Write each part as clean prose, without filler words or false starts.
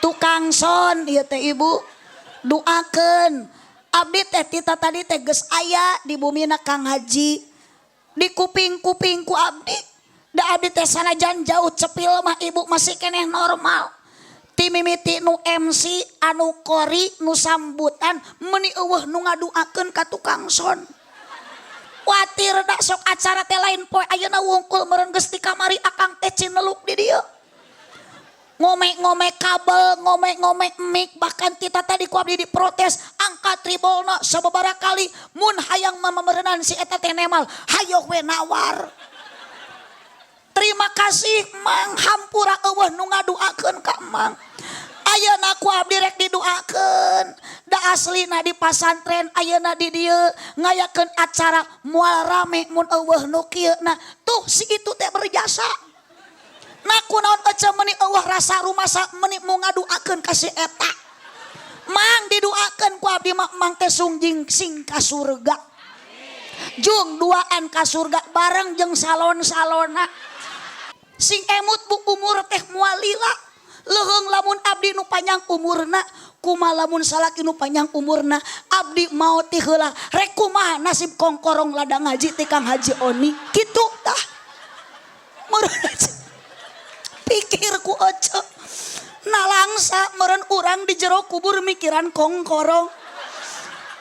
Tukang sound ieu teh ibu doakeun. Abdi teh tita tadi teh geus aya di bumina Kang Haji. Di kuping-kuping ku abdi. Da abdi teh sanajan jauh cepil mah ibu masih keneh normal. Ti mimiti nu MC anu kori nu sambutan meuni eueuh nu ngaduakeun ka tukang sound. Watir da sok acara teh lain poe ayeuna wungkul meureun geus di kamari akang teh cineluk di dieu. Ngome-ngome kabel, ngome-ngome mic, bahkan tita tadi ku abdi diprotes angkat tribolna sababaraha kali mun hayang mameureunan si eta teh nemal hayoh we nawar. Terima kasih Mang, hampura eueuh nu ngaduakeun ka Mang. Ayeuna ku abdi rek diduakeun. Da aslina di pasantren ayeuna di dieu ngayakeun acara moal rame mun eueuh nu kieu. Nah, tuh si itu teh berjasa. Nah kunaon ece meuni eueuh rasa rumasa meuni mu ngaduakeun ka si eta. Mang diduakeun ku abdi mah Mang teh sungjing sing ka surga. Jung duaan ka surga bareng jeung salon-salona. Sing emut bu umur teh moal lila. Leuheung lamun abdi nu panjang umurna, kumaha lamun salaki nu panjang umurna, abdi maot ti heula rek kumaha nasib kongkorong ladang haji ti Kang Haji Oni. Kitu tah. Meureun pikir ku ece. Nalangsa meureun urang di jero kubur mikiran kongkorong.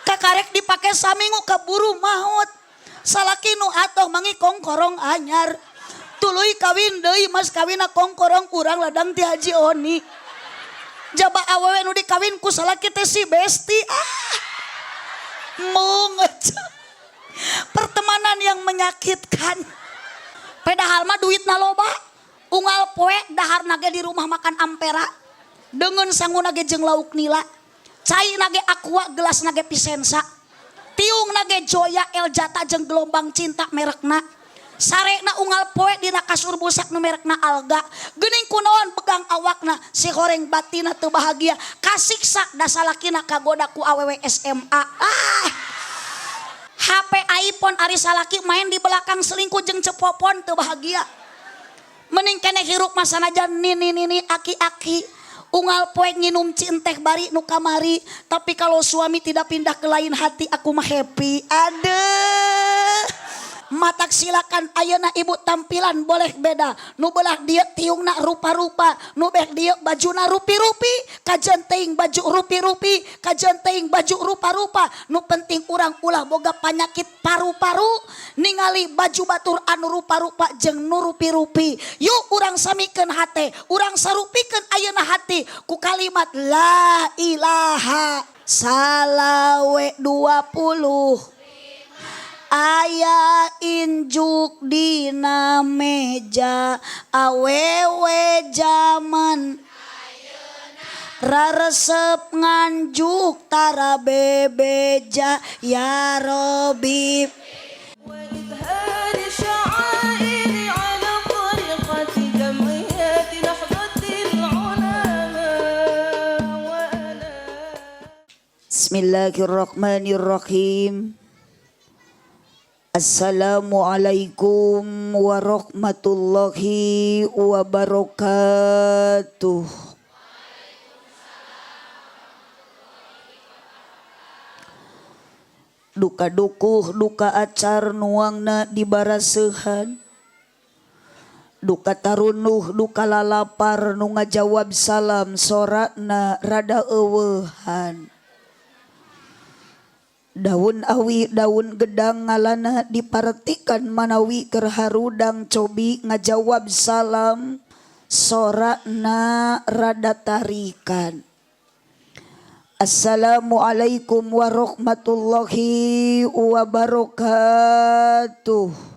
Kakarek dipake saminggu kaburu maot. Salaki nu atoh mangi kongkorong anyar. Tuluy kawin deui mas kawinna kongkorong urang ladang ti Haji Oni. Jaba awewe nu dikawin ku salaki teh si besti. Ah. Mung ece. Pertemanan yang menyakitkan. Padahal mah duitna loba. Unggal poe dahar nage di rumah makan Ampera. Dengan sanguna ge jeung lauk nila. Cai nage Aqua, gelas nage Vicenza. Tiung nage Joya Eljata jeung gelombang cinta merekna. Sarena unggal poe dina kasur busak nu merekna Alga. Geuning kunaon begang awakna si horeng batina teu bahagia. Kasiksa da salakina kagoda ku awewe SMA. Ah. HP iPhone ari salaki main di belakang selingkuh jeung cepopon teu bahagia. Mending keneh hirup mah sanajan nini-nini aki-aki. Unggal poe nginum cinteh bari nu kamari, tapi kalau suami tidak pindah ke lain hati aku mah happy. Aduh. Matak silakan ayeuna ibu tampilan boleh beda. Nu belah dieu tiungna rupa-rupa, nu beh dieu bajuna rupi-rupi, kajen teuing baju rupi-rupi, kajen teuing baju rupa-rupa. Nu penting urang ulah boga panyakit paru-paru, ningali baju batur anu rupa-rupa jeung nu rupi-rupi. Yuk urang samikeun hate, urang sarupikeun ayeuna hati ku kalimat la ilaha salawe 20. Aya injuk dina meja awewe jaman raresep nganjuk tara bebeja ya Robi. وإظهار الشعائر على طريقة جمعيات نهضة العلماء وأنا Bismillahirrahmanirrahim. Assalamualaikum warahmatullahi wabarakatuh. Duka dukuh duka acar nuangna di barasehan. Duka tarunuh duka lalapar nu ngajawab salam sorakna rada eueuhan. Daun awi daun gedang ngalana dipartikan manawi keur harudang cobi ngajawab salam sorakna rada tarikan. Assalamualaikum warahmatullahi wabarakatuh.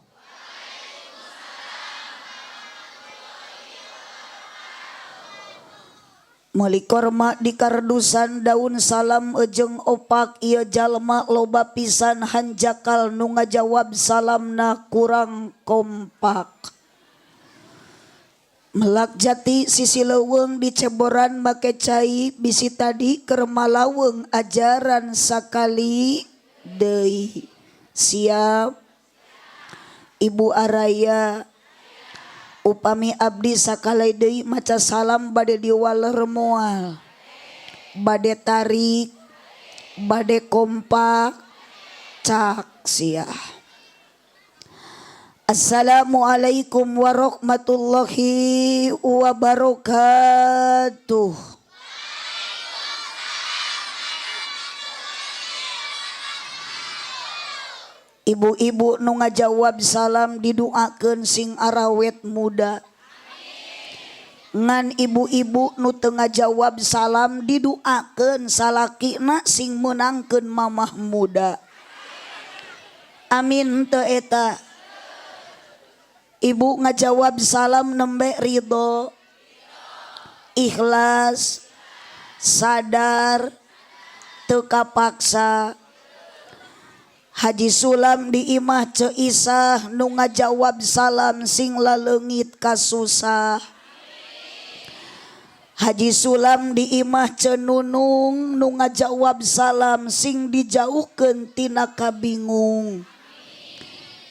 Meuli korma di kardusan daun salam ejeng opak ieu jalma loba pisan hanjakal nu ngajawab salamna kurang kompak. Melak jati sisi leuweung diceboran make cai bisi tadi keur malaweng ajaran sakali deui. Siap Ibu Araya. Upami abdi sakalai deui maca salam bade diwaler moal, bade tarik, bade kompak cak sia. Assalamualaikum warahmatullahi wabarakatuh. Ibu-ibu nu ngajawab salam diduakeun sing arawet muda. Ngan ibu-ibu nu teu ngajawab salam diduakeun salakina sing meunangkeun mamah muda. Amin teu eta. Ibu ngajawab salam nembe ridho, ikhlas, sadar, teu kapaksa. Haji Sulam di imah Ceu Isah nu ngajawab salam sing laleungit kasusah. Haji Sulam di imah Ceu Nunung nu ngajawab salam sing dijauhkeun tina kabingung.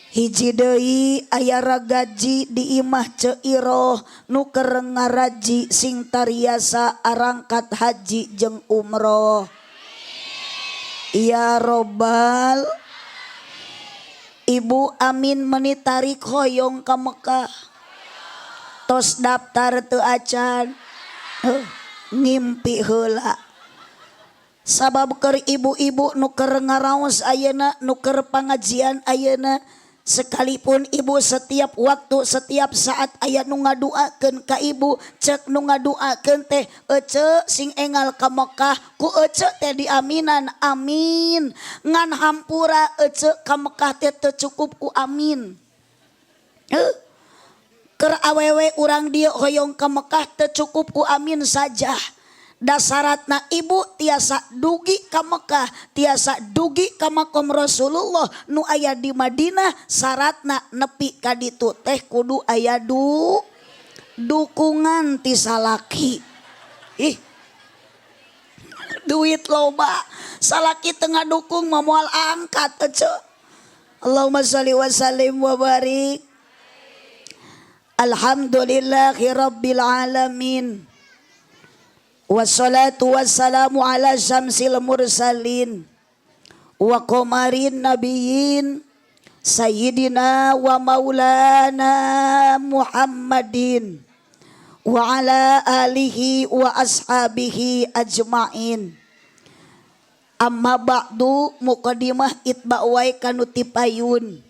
Hiji deui aya ragaji di imah Ceu Iroh nu keur ngaraji sing tariasa arangkat haji jeung umroh. Ya robbal. Ibu amin menitarik hoyong ka Mekah. Tos daftar teu acan. Ngimpi heula. Sabab keur ibu-ibu nu keur ngaraos ayeuna, nu keur pangajian ayeuna, sekalipun ibu setiap waktu setiap saat aya nu ngaduakeun ka ibu, cek nu ngaduakeun teh ece sing engal ka Mekah, ku ece teh diaminan amin. Ngan hampura ece ka Mekah teh teu cukup ku amin. Keur awewe urang dieu hoyong ka Mekah teu cukup ku amin saja. Dasaratna ibu tiasa dugi ka Mekah, tiasa dugi ka makom Rasulullah nu aya di Madinah, syaratna nepi ka ditu teh kudu aya dukungan ti salaki. Ih, duit loba, salaki teu ngadukung mah moal angkat ece. Allahumma sholli wa sallim wa barik. Alhamdulillahi rabbil alamin. Wassalatu wassalamu ala syamsil mursalin wa qamarin nabiyyin sayyidina wa maulana Muhammadin wa ala alihi wa ashabihi ajmain. Amma ba'du, muqaddimah itba wae kanu tipayun.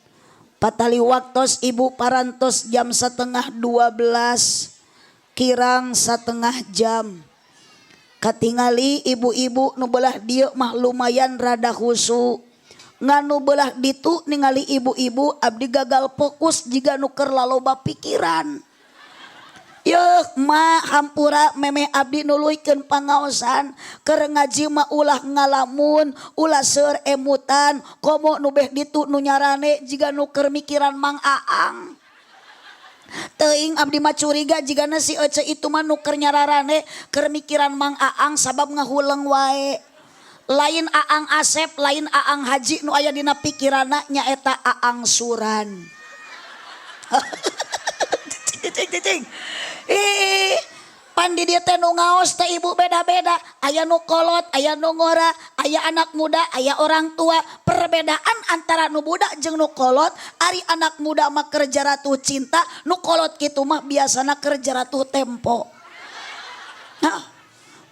Patali waktos ibu parantos jam 11:30 kirang setengah jam. Katingali ibu-ibu nu belah dieu mah lumayan rada khusu. Ngan nu belah ditu ningali ibu-ibu abdi gagal fokus jiga nu keur laloba pikiran. Yeuh ma hampura memeh abdi nuluykeun pangaosan keur ngaji mah ulah ngalamun, ulah seur emutan, komo nu beh ditu nu nyarane jiga nu keur mikiran Mang Aang. Teuing abdi mah curiga jigana si ece itu mah nu keur nyararane keur mikiran Mang Aang sabab ngahuleng wae. Lain Aang Asep, lain Aang Haji nu aya dina pikiranna nyaeta Aang Suran. Cing cing cing. Ih, pan di dieu teh nu ngaos teh ibu beda-beda, aya nu kolot, aya nu ngora, aya anak muda, aya orang tua. Perbedaan antara nu budak jeung nu kolot, ari anak muda mah kerja ratuh cinta, nu kolot kitu mah biasana kerja ratuh tempo. Nah,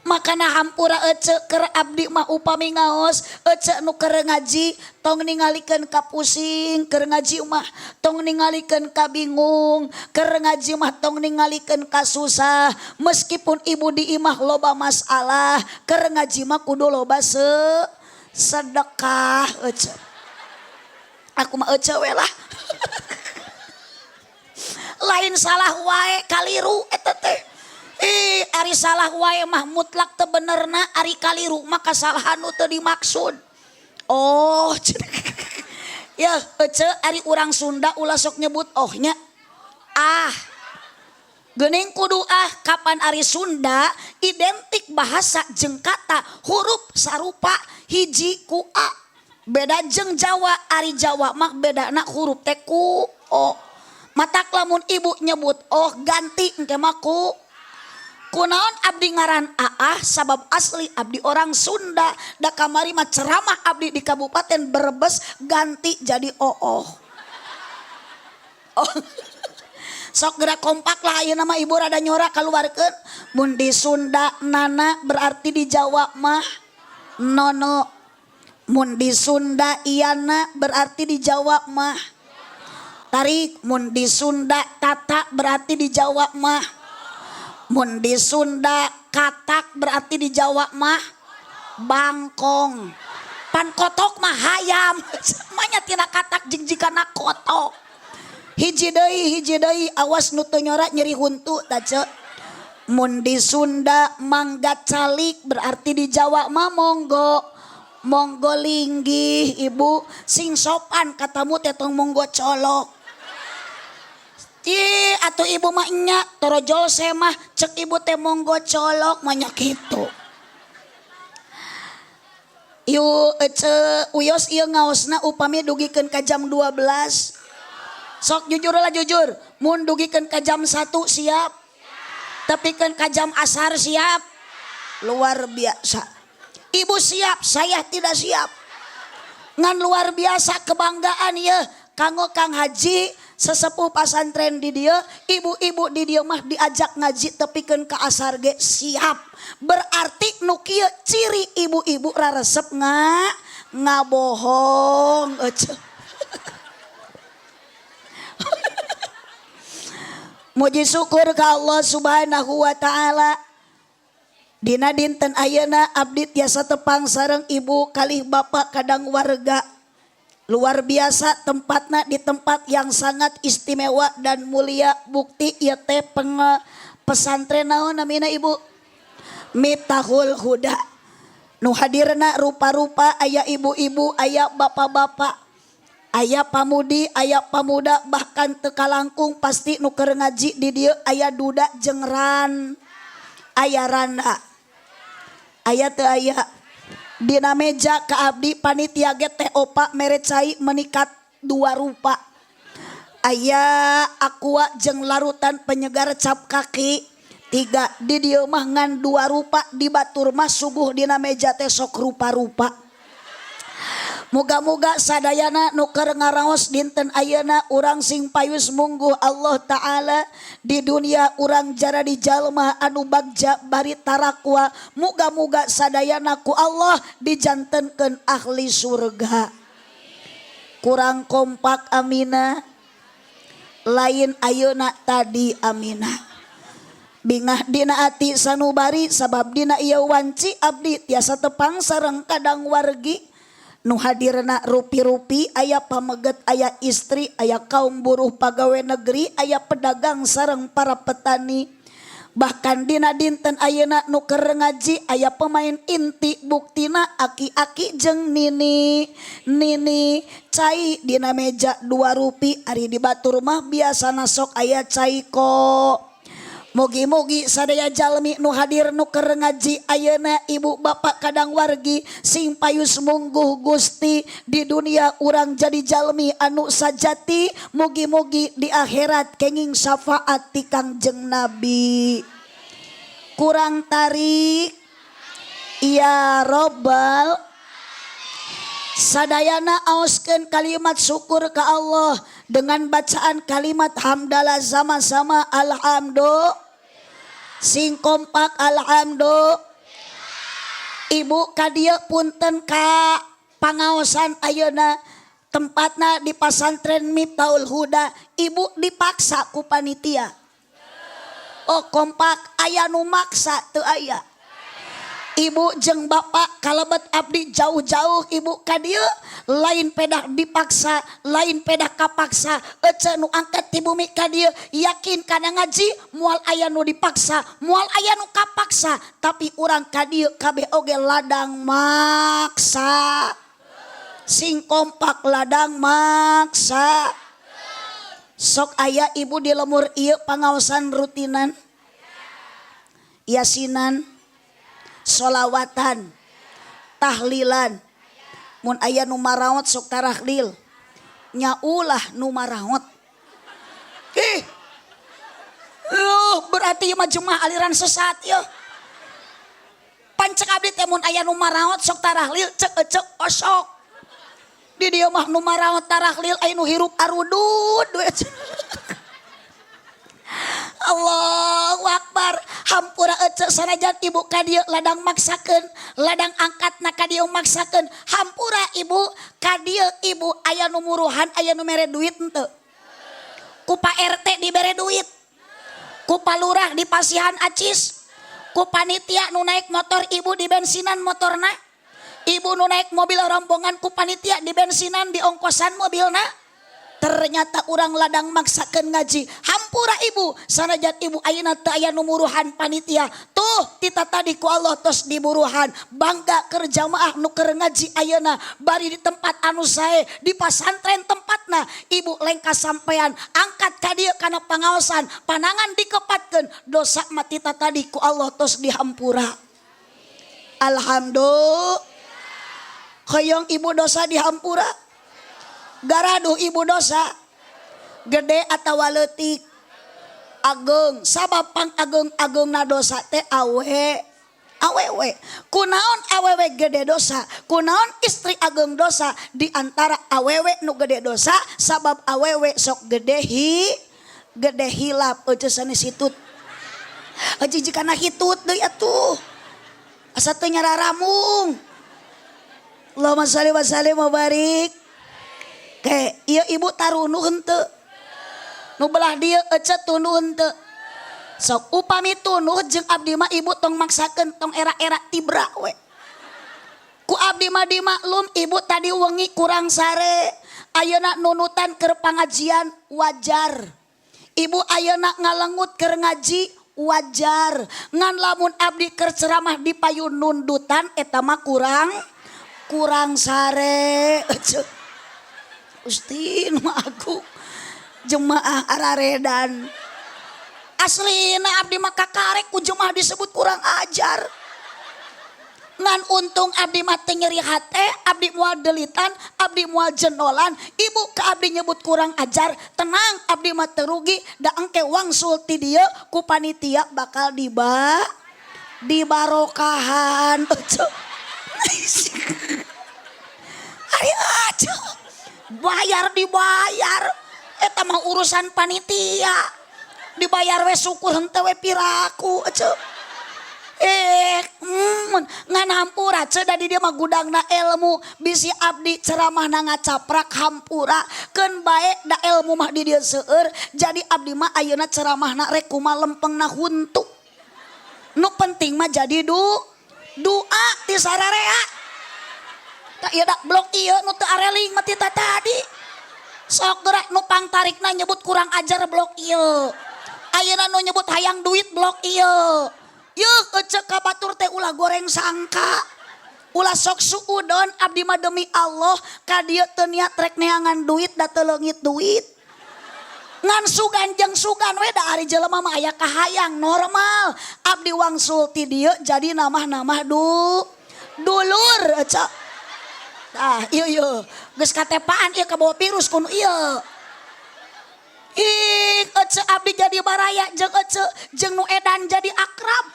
makana hampura ece keur abdi mah upami ngaos, ece nu keur ngaji tong ningalikeun ka pusing, keur ngaji mah tong ningalikeun ka bingung, keur ngaji mah tong ningalikeun ka susah. Meskipun ibu di imah loba masalah, keur ngaji mah kudu loba sedekah ece. Aku mah ece we lah. Lain salah wae kaliru eta teh. Ih, ari salah wae mah mutlak teu benerna, ari kaliru mah kasalahan nu teu dimaksud. Oh, ya ece ari urang Sunda ulah sok nyebut ohnya. Ah. Geuning kudu ah kapan ari Sunda identik bahasa jeung kata huruf sarupa hiji ku a. Beda jeung Jawa, ari Jawa mah bedana huruf teh ku o. Matak lamun ibu nyebut oh ganti engke mah ku kunaon abdi ngaran Aah, sabab asli abdi orang Sunda. Da kamari mah ceramah abdi di Kabupaten Brebes, ganti jadi Oo. Oh. Sok gerak kompak lah ayeuna mah, ibu rada nyora kaluarkeun. Mun di Sunda nana, berarti di Jawa mah nono. Mun di Sunda iana, berarti di Jawa mah tarik. Mun di Sunda tata, berarti di Jawa mah. Mun di Sunda katak, berarti di Jawa mah bangkong. Pan kotok mah hayam. Manya tina katak jeung jikana kotok. Hiji deui, hiji deui, awas nu teu nyora nyeri huntu ta ce. Mun di Sunda mangga calik, berarti di Jawa mah monggo, monggo linggih. Ibu sing sopan katamu teh, tong monggo colok. Ih, atuh ibu mah nya torojol semah cek ibu teh monggo colok mah nya kitu. Yuk ece uyos ieu ngaosna upami dugikeun ka jam 12. Sok jujur lah, jujur. Mun dugikeun ka jam 1 siap? Tepikeun ka jam asar siap? Luar biasa. Ibu siap, saya tidak siap. Ngan luar biasa kebanggaan ya kanggo Kang Haji sesepuh pasantren di dieu, ibu-ibu di dieu mah diajak ngaji tepikeun ka asar ge siap. Berarti nu kieu ciri ibu-ibu raresep ngabohong ece. Muji syukur ka Allah Subhanahu wa Ta'ala. Dina dinten ayeuna abdi tiasa tepang sareng ibu kalih bapak kadang warga. Luar biasa tempatna, di tempat yang sangat istimewa dan mulia, bukti ieu teh pesantren naon namina, ibu? Miftahul Huda. Nu hadirna rupa-rupa, aya ibu-ibu, aya bapak-bapak, aya pamudi, aya pamuda, bahkan teu kalangkung pasti nu keur ngaji di dieu aya duda jeung aya randa. Aya teu aya? Dina meja ka abdi panitia ge teh opa mere cai menikat dua rupa. Aya Aqua jeung larutan penyegar cap kaki tiga. Di dieu mah ngan dua rupa, di batur mah suguh dina meja teh sok rupa-rupa. Moga-moga sadayana nu keur ngaraos dinten ayeuna urang sing payus mungguh Allah Ta'ala, di dunia urang jaradi jalma anu bagja bari tarakwa. Moga-moga sadayana ku Allah dijantenkeun ahli surga. Kurang kompak amina. Lain ayeuna, tadi amina. Bingah dina ati sanubari sabab dina ieu wanci abdi tiasa tepang sareng kadang wargi nu hadirna rupi-rupi, aya pameget, aya istri, aya kaum buruh pegawai negeri, aya pedagang sareng para petani. Bahkan dina dinten ayeuna nu keur ngaji aya pemain inti, buktina aki-aki jeung nini nini. Cai dina meja dua rupi, ari di batur mah biasana sok aya cai kok. Mugi-mugi sadaya jalmi nu hadir nu keur ngaji ayeuna, ibu bapak kadang wargi, sing payus mungguh Gusti, di dunia urang jadi jalmi anu sajati, mugi-mugi di akhirat kenging syafaat ti Kangjeng Nabi. Kurang tarik ya robbal. Sadayana aoskeun kalimat syukur ka Allah dengan bacaan kalimat hamdalah sama-sama. Alhamdulillah, sing kompak, alhamdulillah. Ibu kadieu punten ka pangaosan ayeuna tempatna di Pasantren Miftahul Huda, ibu dipaksa ku panitia? Oh, kompak. Aya nu maksa teu? Aya? Ibu jeung bapak kalebet abdi jauh-jauh ibu kadieu lain pedah dipaksa, lain pedah kapaksa. Ece nu angkat ti bumi kadieu yakin kana ngaji, moal aya nu dipaksa, moal aya nu kapaksa, tapi urang kadieu kabeh oge ladang maksa. Sing kompak, ladang maksa. Sok aya ibu di lemur ieu pangaosan rutinan, yasinan, solawatan, tahlilan? Mun aya nu maraot sok tarahlil nya, ulah nu maraot. Ih. Loh, berarti ieu mah jemaah aliran sesat ya. Pan cek abdi teh mun aya nu maraot sok tarahlil, cek ecek osok. Di dieu mah nu maraot tarahlil, aya nu hirup arudud we. Allahu Akbar. Hampura ece, sanajan ibu ka dieu ladang maksakeun, ladang angkatna ka dieu maksakeun. Hampura ibu, ka dieu ibu aya nu muruhan, aya nu mere duit henteu? Ku Pak RT dibere duit, ku Pak Lurah dipasihan acis, ku panitia nu naik motor ibu di bensinan motorna, ibu nu naik mobil rombongan ku panitia di bensinan, di ongkosan mobilna. Ternyata orang ladang maksakeun ngaji. Hampura ibu, sanajan ibu ayeuna teu aya nu muruhan panitia, tuh tita tadi ku Allah tos diburuhan. Bangga keur jamaah nu keur ngaji ayeuna bari di tempat anu sae, di pasantren tempatna. Ibu lengkah sampean angkat ka dieu kana pangaosan, panangan dikepatkeun, dosa mah tita tadi ku Allah tos dihampura. Alhamdulillah. Hoyong ibu dosa dihampura? Garaduh ibu dosa gede atau leutik? Ageng. Sabab pang ageng ageng na dosa teh awe awewe. Kunaon awewe gede dosa? Kunaon istri ageng dosa? Di antara awewe nu gede dosa sabab awewe sok gede hi gede hilap. Euceu sanes hitut. Euceu jikana hitut deui atuh, asa teu nyararamung. Allahumma sholli wa sallim wa barik. Ke, ieu ibu tarunuh henteu? Nu belah dieu ece tunduh henteu? Sok upami tunduh jeung abdi mah ibu tong maksakeun, tong era-era, tibra we. Ku abdi mah dimaklum ibu tadi wengi kurang sare. Ayeuna nunutan keur pangajian wajar. Ibu ayeuna ngalengut keur ngaji wajar. Ngan lamun abdi keur ceramah di payun nundutan, eta mah kurang kurang sare. Ece. Gusti nu aku jemaah araredan. Aslina abdi mah kakarek ku jemaah disebut kurang ajar. Ngan untung abdi mah teu nyeri hate, abdi moal delitan, abdi moal jenolan. Ibu ke abdi nyebut kurang ajar, tenang, abdi mah teu rugi, da engke wangsul ti dieu ku panitia bakal dibarokahan. Ari aja bayar dibayar, eta mah urusan panitia. Dibayar we syukur, henteu we piraku ece. Ngan hampura ce, da di dieu mah gudangna ilmu. Bisi abdi ceramahna ngacaprak, hampura, keun bae, da ilmu mah di dieu seueur. Jadi abdi mah ayeuna ceramahna rek kumaha lempengna huntu, nu penting mah jadi doa ti sararea. Tak ieu da blok ieu nu teu areling mah ti tadi. Sok gerak, nu pangtarikna nyebut kurang ajar blok ieu. Ayeuna nu nyebut hayang duit blok ieu. Yeuh ece, ka batur teh ulah goreng sangka. Ulah sok suudon, abdi mah demi Allah ka dieu teu niat rek neangan duit, da teu leungit duit. Ngan sugan jeung sugan we, da ari jelema mah aya kahayang normal. Abdi wangsul ti dieu jadi namah-namah dulur ece. Ah, iya iya, geus katepaan ieu kabawa virus kuno ieu. Ih, ece, abdi jadi baraya jeung ece, jeung nu edan jadi akrab.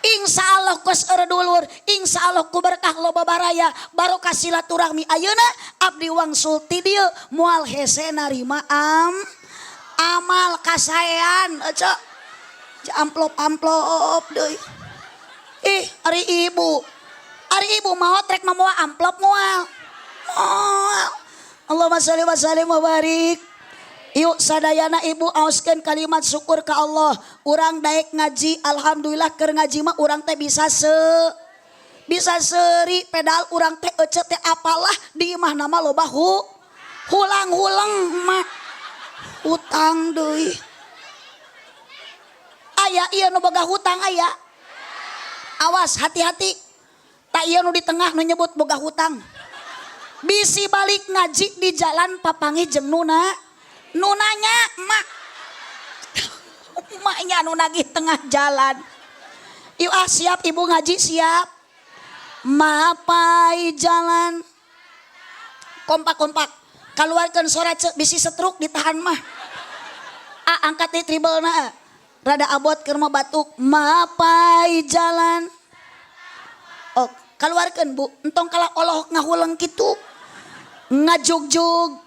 Insya Allah kos dulur, insya Allah ku berkah loba baraya, barokah silaturahmi ayeuna abdi wangsul ti dieu moal hese narima amal kasaean ece. Amplop-amplop deui. Ih, ari ibu. Ari ibu mau trek mawa amplop moal? Moal. Allahumma sholli wa sallim wa barik. Yuk sadayana ibu aoskeun kalimat syukur ka Allah. Urang daek ngaji, alhamdulillah, keur ngaji mah urang teh bisa seuri, pedal urang teh ece teh apalah di imah nama loba hulang-hulang emak hutang deui. Aya ieu nu boga hutang aya. Awas, hati-hati. Tak ieu nu di tengah nu nyebut boga hutang. Bisi balik ngaji di jalan papanggih jeung nu nanya emak. Emaknya nu nagih tengah jalan. Yuk ah, siap ibu ngaji siap. Mapai jalan. Kompak-kompak. Keluarkan suara cek, bisi setruk ditahan mah. Ah, angkat di tribelna rada abot keur mah batuk mapai jalan. Oh, keluarkan bu, entong kala olohok ngahuleng kitu ngajugjug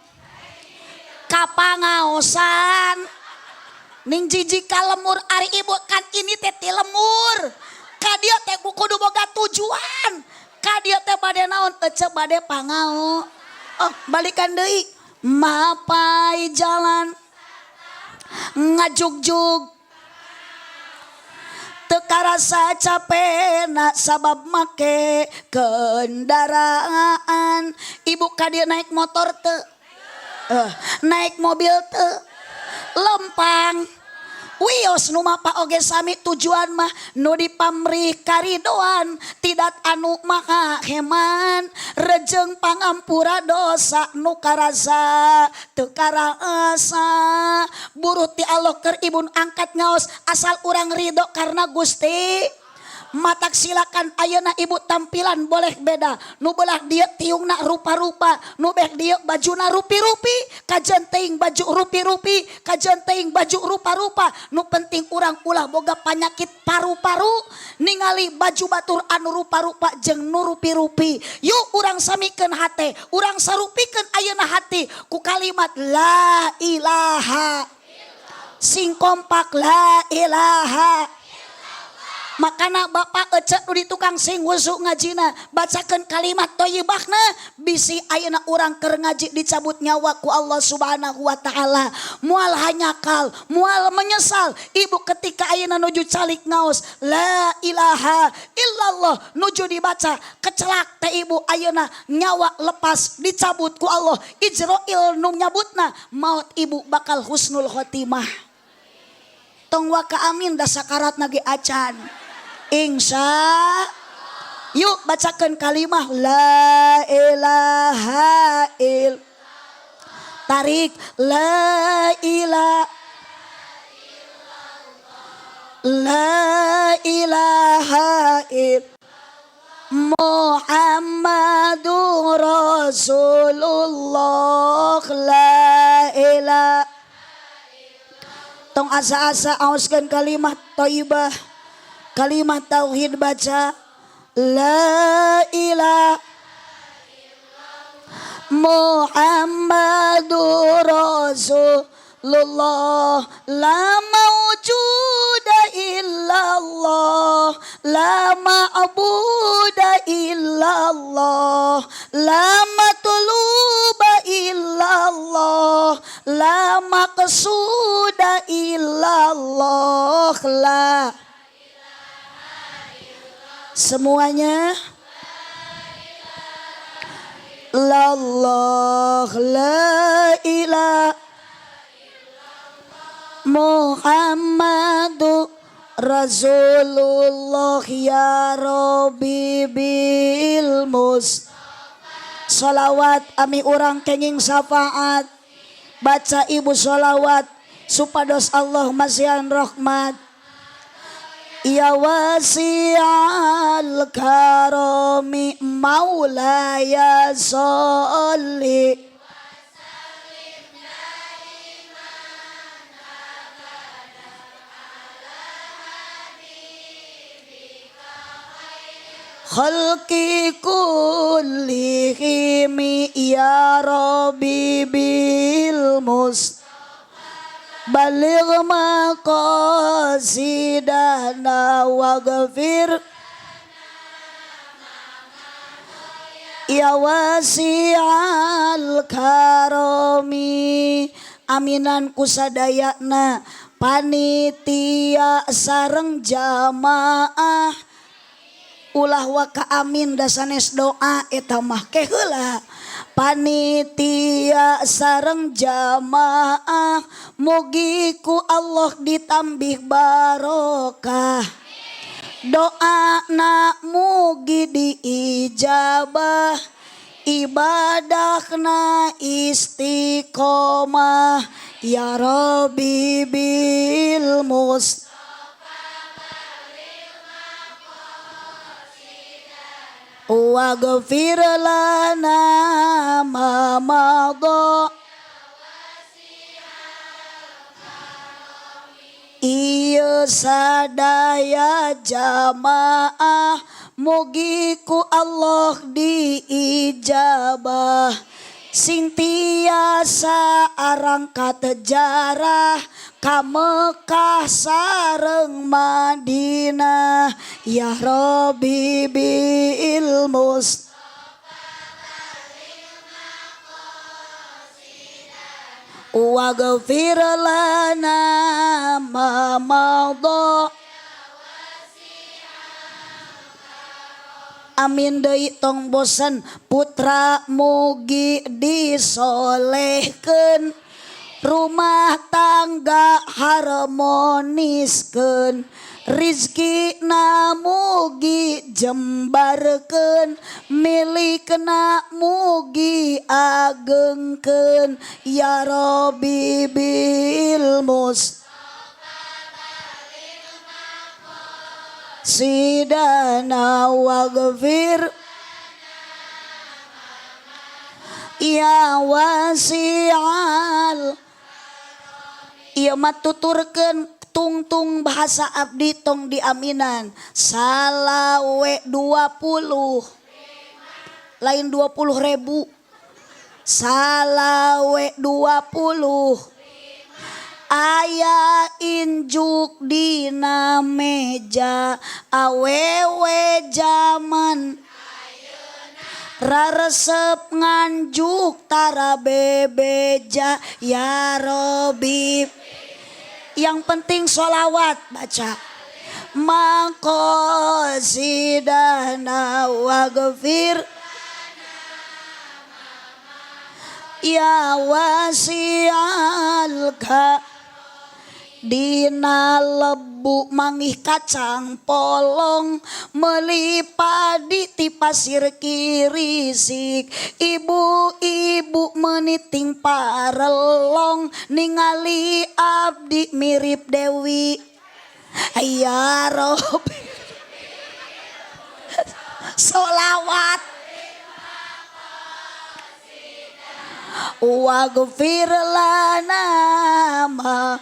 kapangaosan ning jijik ka lemur. Ari ibu kan ini teh ti lemur ka dieu teh kudu boga tujuan ka dieu teh bade naon, ece bade pangao. Oh, balikan deui mapai jalan ngajugjug teu karasa capena sabab make kendaraan. Ibu ka dieu naik motor teu? Naik mobil teu? Lempang wios nu mapa oge sami tujuan mah nu dipamrih karidoan tidak anu maha heman rejeng pangampura dosa nu karasa teu karasa buruh ti Allah keur ibun angkat ngaos asal urang ridho karena Gusti. Matak silakan ayeuna ibu tampilan boleh beda, nu belah dieu tiungna rupa-rupa, nu beh dieu bajuna rupi-rupi, kajen teuing baju rupi-rupi, kajen teuing baju rupa-rupa, nu penting urang ulah boga panyakit paru-paru ningali baju batur anu rupa-rupa jeung nu rupi-rupi. Yuk urang samikeun hate, urang sarupikeun ayeuna hati ku kalimat la ilaha, sing kompak la ilaha. Makana bapak ece nu di tukang sing wusuk ngajina bacakeun kalimat thayyibahna bisi ayeuna urang keur ngaji dicabut nyawa ku Allah Subhanahu wa taala moal hanyakal moal menyesal. Ibu ketika ayeuna nuju calik ngaos la ilaha illallah nuju dibaca kecelak teh ibu ayeuna nyawa lepas dicabut ku Allah Ijroil nu nyabutna maut ibu bakal husnul khotimah. Tong waka amin da sakarat nage acan. Insya yuk bacakan kalimah la ilaha il tarik la ilaha la ilaha il Muhammadur Rasulullah la ilaha. Tong asa-asa aoskeun kalimat thayyibah kalimat tauhid baca la ilaha Muhammadur Rasulullah la mawjuda illallah la ma'buda illallah la matluba illallah la maqsuda illallah la semuanya lallah la ilaha Muhammadu Rasulullah ya Rabbi bil mus. Salawat ami urang kenging syafaat baca ibu salawat supados Allah masihan rahmat. Ya wasi'al karami maulaya sholli khalqi kullihim ya rabbi bil mus baligh maqasidana waghfir ya wasi'al karami. Aminan kusadayana panitia sareng jamaah ulah waka amin dasanes doa eta mah ke heula. Panitia sareng jamaah mugi ku Allah ditambih barokah doa na mugi diijabah ibadahna istiqomah ya Rabbi bil mus waghfir lana ma madha Ieu sadaya jamaah, mugi ku Allah diijabah, sing tiasa arangkat jarah ka Mekah sareng Madinah, ya Rabbi bil mus. Waghfir lana ma madha. Amin deui, tong bosen. Putra mugi disolehkeun, rumah tangga harmoniskeun, rizkina mugi jembarkeun, milikna mugi agengkeun, ya Rabbi bil mus sidana waghfir ya wasi'al. Ieu mah tuturkeun tungtung bahasa abdi, tong diaminan. Salawe 20, lain 20.000, salawe 20 aya injuk dina meja, awewe jaman raresep nganjuk tara bebeja, ya Robi. Yang penting sholawat baca maqasidana waghfir ya wasi'al ka. Dina lebu mangih kacang polong, meuli padi ti pasir kirisik, ibu-ibu meniting parelong, ningali abdi mirip Dewi, ya Robi. Solawat waghfir lana ma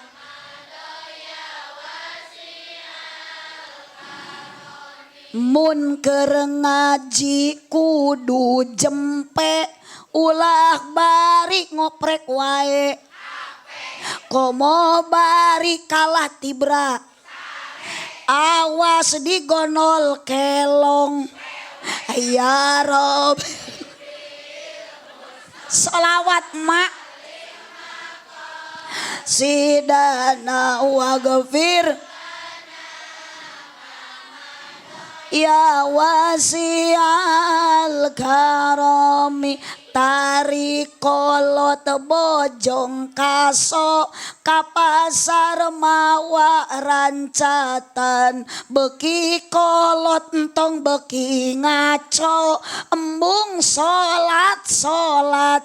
mun keur ngaji kudu jempe, ulah bari ngoprek wae, komo bari kalah tibra, awas digonol kelong, ya Rob. Solawat mak sidana waghfir ya wasi'al karami. Tarik kolot bojong kaso ka pasar mawa rancatan, beki kolot entong beki ngaco, embung salat salat,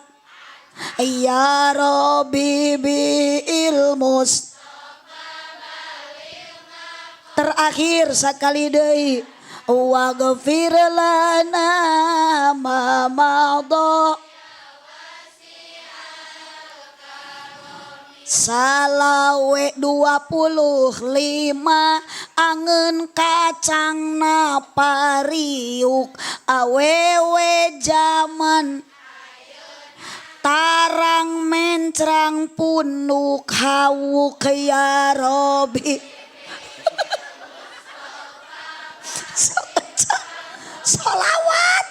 ya Robi bil mus. Terakhir sakali deui waghfir lana ma madha. Salawe 25 angeun kacangna pariuk, awewe jaman tarang mencrang punuk hawuk, ya Robi. Solawat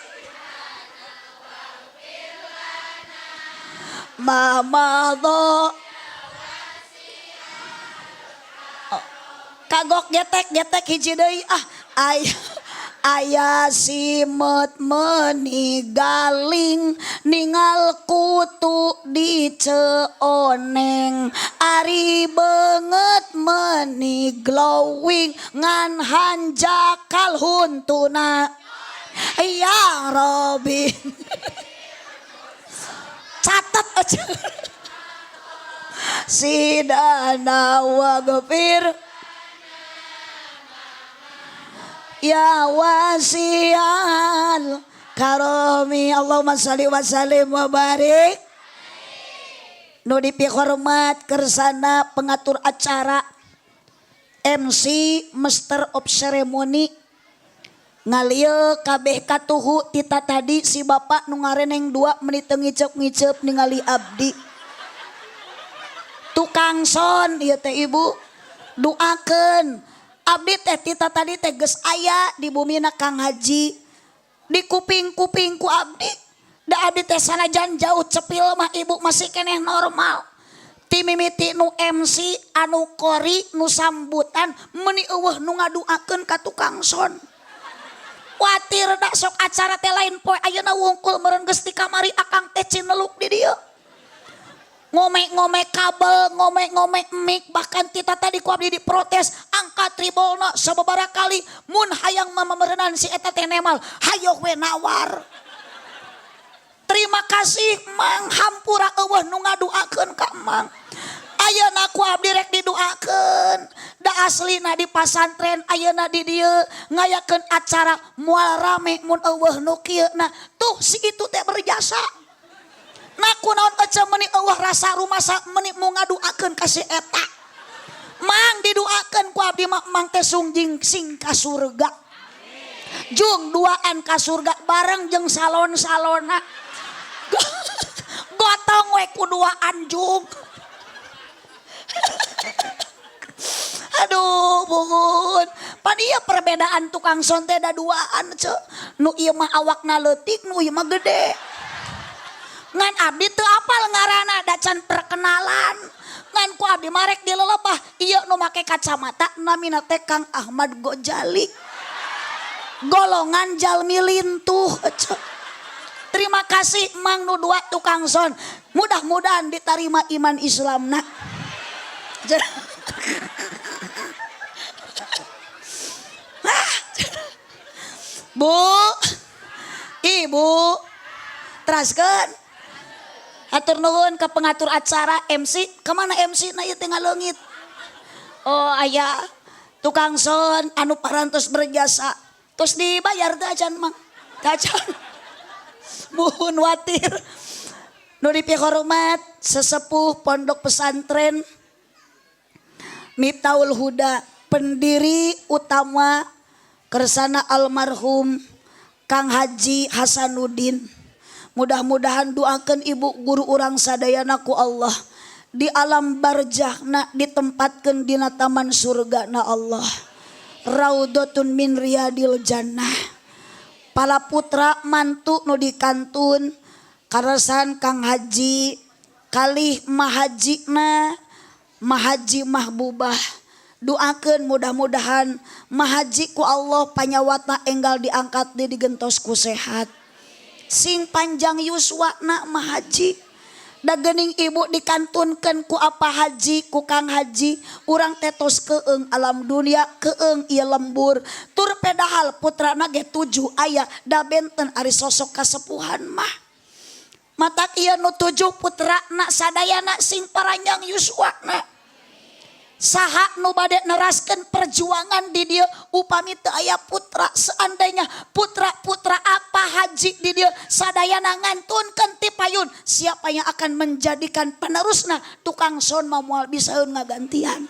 mamadho. Kagok getek-getek hiji deui ah. Aya simet meni galing, ningal kutu di ceoneng, ari beungeut meni glowing, ngan hanjakal huntuna, ya Robi. Catat aja. Sidana waghfir ya wasi'al karami. Allahumma sholli wa sallim wa barik. Nu dipihormat kersana pengatur acara MC, Master of Ceremony, ngalieu kabeh katuhu tita tadi. Si bapak nu ngareneng dua menit teu ngiceup-ngiceup ningali abdi. Tukang sound ieu teh, ibu doakeun abdi teh. Tita tadi teh geus aya di bumina Kang Haji, di kuping-kuping ku abdi. Da abdi teh sanajan jauh cepil mah, ibu, masih keneh normal. Ti mimiti nu MC, anu kori, nu sambutan, meuni euweuh nu ngaduakeun ka tukang sound. Kuatir da sok acara teh lain poe ayeuna wungkul meureun, geus di kamari akang teh cineluk di dieu. Ngome-ngome kabel, ngome-ngome mic, bahkan tita tadi ku abdi diprotes, angkat tribolna sababaraha kali. Mun hayang mah memerenan si eta teh nemal, hayoh we nawar. Terima kasih, Mang, hampura euweuh nu ngaduakeun ka Mang. Ayeuna ku abdi rek diduakeun. Da aslina di pasantren, ayeuna di dieu ngayakeun acara moal rame mun euweuh nu kieu. Nah, tuh si itu teh berjasa. Nah, kunaon ece meuni euweuh rasa rumasa meuni mau ngaduakeun ka si eta. Mang, diduakeun ku abdi mah, Mang teh sungjing sing ka surga. Jung duaan ka surga bareng jeung salon-salona. Gotong we ku duaan, jung. Aduh, buhun. Pan ieu perbedaan tukang sound teh da duaan, ce. Nu ieu mah awakna leutik, nu ieu mah gede. Ngan abdi teu apal ngaranna, da can perkenalan. Ngan ku abdi marek dilelebah, ieu nu make kacamata namina teh Kang Ahmad Gojali. Golongan jalmi lintuh, ce. Terima kasih, Mang, nu dua tukang sound. Mudah-mudahan diterima iman Islamna. Ah. Bu, Ibu, teraskeun. Hatur nuhun ke pengatur acara, MC. Kemana MC na ieu teh ngaleungit? Oh, aya tukang sound anu parantos berjasa. Terus dibayar teh acan, Mang? Teh acan. Muhun watir. Nu dipihormat sesepuh pondok pesantren Miftahul Huda, pendiri utama kersana almarhum Kang Haji Hasanuddin. Mudah-mudahan doakan ibu guru urang sadayana ku Allah di alam barjahna ditempatkan dina taman surga na Allah. Raudhatun min riyadil jannah. Para putra mantu nu dikantun karasan Kang Haji kalih mahajina, Mahaji Mahbubah, doakeun mudah-mudahan Mahaji ku Allah panyawatna enggal diangkat di digentos ku sehat, sing panjang yuswana Mahaji. Da geuning ibu dikantunkeun ku apa haji, ku Kang Haji, urang tetos keeng alam dunia, keeng ieu lembur tur pedahal putrana ge tujuh aya, da benten ari sosok kasepuhan mah. Matak ieu nu tujuh putrana sadayana sing paranjang yuswana. Saha nu bade neraskeun perjuangan di dieu upami teu aya putra? Seandainya putra-putra apa haji di dieu sadayana ngantunkeun ti payun, siapa yang akan menjadikan penerusna? Tukang sound mah moal bisaeun ngagantian.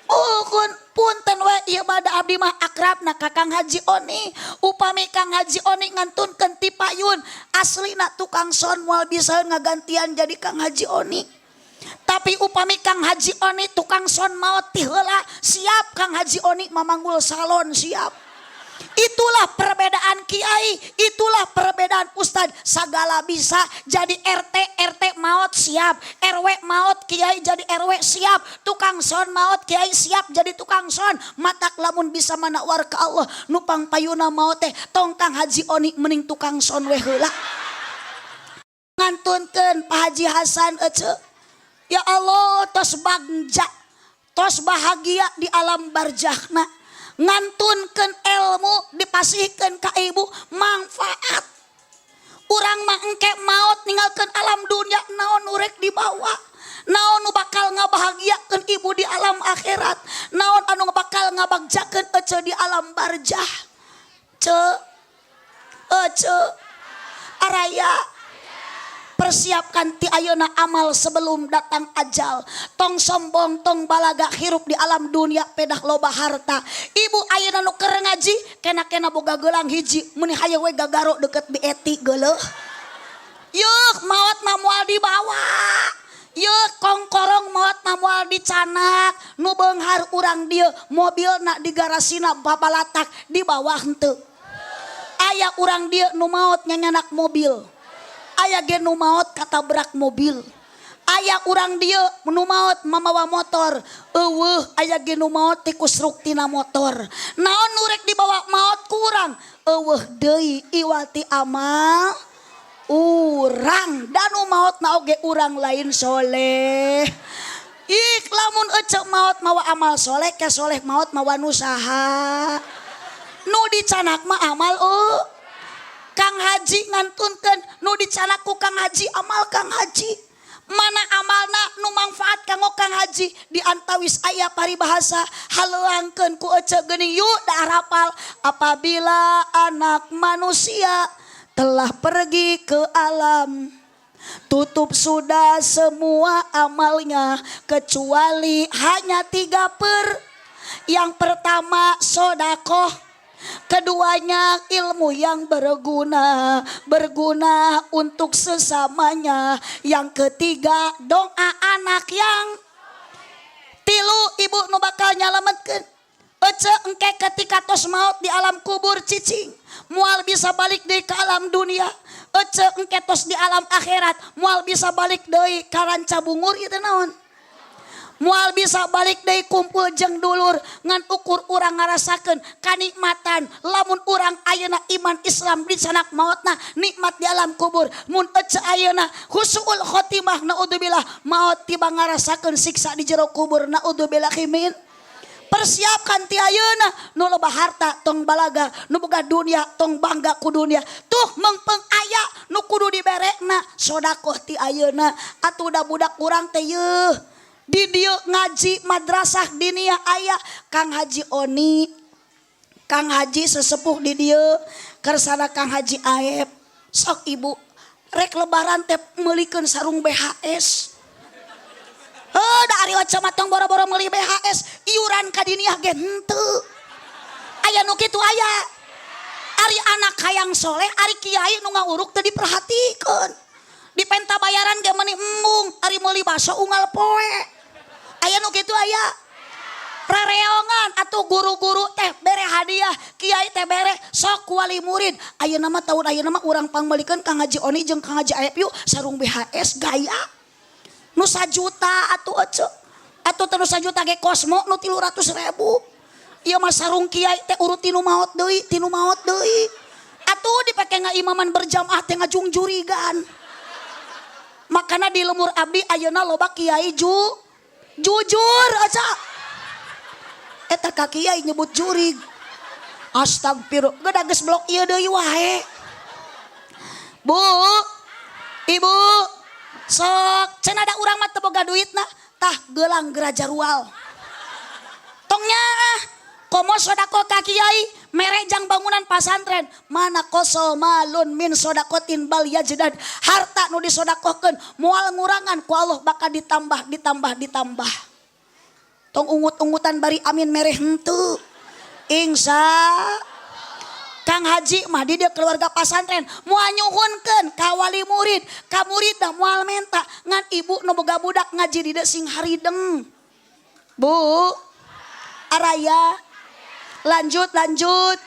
Ukun punten we ieu mah, da abdi mah akrabna ka Kang Haji Oni. Upami Kang Haji Oni ngantunkeun ti payun, aslina tukang sound moal bisaeun ngagantian jadi Kang Haji Oni. Tapi upami Kang Haji Oni tukang sound maot ti heula, siap Kang Haji Oni mamanggul salon, siap. Itulah perbedaan kiai, itulah perbedaan ustad. Segala bisa jadi RT, RT maot siap, RW maot kiai jadi RW siap, tukang sound maot kiai siap jadi tukang sound. Matak lamun bisa manawar ke Allah, nupang payuna maot teh tong Kang Haji Oni, mending tukang sound we heula. Ngantunkeun Pak Haji Hasan ece. Ya Allah, tos bagja, tos bahagia di alam barjahna. Ngantunkeun ilmu dipasihkeun ka ibu manfaat. Urang mah engke maot ninggalkeun alam dunia, naon nu rek dibawa? Naon nu bakal ngabahagiakeun ibu di alam akhirat? Naon anu bakal ngabagjakeun ece di alam barjah? Ce, ece, araya. Persiapkan ti ayeuna amal sebelum datang ajal. Tong sombong, tong balaga hirup di alam dunia pedah loba harta. Ibu ayeuna nu keur ngaji kena-kena boga gelang hiji, meuni hayoh we gagaro deket bieti geuleuh. Yeuh, maot mah moal dibawa. Yeuh, kongkorong maot mah moal dicanak. Nu beunghar urang dieu mobilna di garasina babalatak di bawah henteu. Aya urang dieu nu maot nyanyanak mobil. Aya ge nu maot katabrak mobil. Aya urang dieu nu maot mamawa motor. Eueuh, aya ge nu maot tikusruk tina motor. Naon nu rek dibawa maot ku urang? Eueuh deui iwati amal urang. Dan nu maot na oge urang lain soleh. Ih, lamun ecek maot mawa amal soleh, ke soleh maot mawa nu saha? Nu dicanak mah amal Kang Haji ngantunkeun nu dicanak ku Kang Haji amal Kang Haji. Mana amalna nu manfaat kanggo Kang Haji di antawis aya paribahasa haleuangkeun ku ece geuning yuk da rapal apabila anak manusia telah pergi ke alam tutup sudah semua amalnya kecuali hanya tiga per. Yang pertama sodakoh, keduanya ilmu yang berguna, berguna untuk sesamanya, yang ketiga doa anak yang tilu. Ibu nu bakal nyalametkeun ece engke ketika tos maut di alam kubur, cicing moal bisa balik deui ke alam dunia. Ece engke tos di alam akhirat moal bisa balik deui ka Ranca Bungur ieu naon, moal bisa balik deui kumpul jeung dulur. Ngan ukur urang ngarasakeun kanikmatan lamun urang ayeuna iman Islam dicanak mautna nikmat di alam kubur. Mun ece ayeuna husnul khotimah, naudzubillah, maut tiba ngarasakeun siksa di jero kubur, naudzubillah min. Persiapkan ti ayeuna. Nu loba harta tong balaga, nu boga dunia tong bangga ku dunia. Tuh mengpeng aya nu kudu diberekna sodakoh ti ayeuna. Atuh da budak urang teh yeuh di dieu ngaji madrasah diniyah aya Kang Haji Oni, Kang Haji sesepuh di dieu, kersana Kang Haji Aep. Sok ibu rek lebaran teh meulikeun sarung BHS. Heuh, da ari waca mah tong boro-boro meuli BHS, iuran ka diniyah ge henteu. Aya nu kitu aya. Ari anak hayang soleh, ari kiai nu ngawuruk teu diperhatikeun. Dipenta bayaran ge meuni embung, ari meuli baso unggal poe. Aya nu kitu aya. Rereongan atuh guru-guru teh bere hadiah, kiai teh bere sok wali murid. Ayeuna mah tahun ayeuna mah urang pangmeulikeun Kang Haji Oni jeung Kang Haji Aep yuk sarung BHS gaya. Nu sajuta atuh ece. Atuh teh nu sajuta ge Kosmo nu 300.000. Ieu mah sarung kiai teh urut tinu maot deui, tinu maot deui. Atuh dipake ngaimaman berjamaah teh ngajungjurigan. Makana di lemur abdi ayeuna loba kiai jujur aja. Eta ka kiai nyebut jurig. Astagfirullah, geus geus blok ieu deui wae. Bu, ibu, sok cenah da urang mah teu boga duitna, tah gelang gerajarual. Tong nyaah, komo sodakoh ka kiai, mere jang bangunan pasantren, mana koso malun min sodakotin bal yajdad. Harta nu disodakohkeun moal ngurangan ku Allah, bakal ditambah, ditambah, ditambah. Tong ungut-ungutan bari amin mere henteu. Insya Kang Haji mah di dia keluarga pasantren moal nyuhunkeun ka wali murid, ka murid dah moal menta. Ngan ibu nu boga budak ngaji di dieu sing harideng. Bu, araya lanjut, lanjut.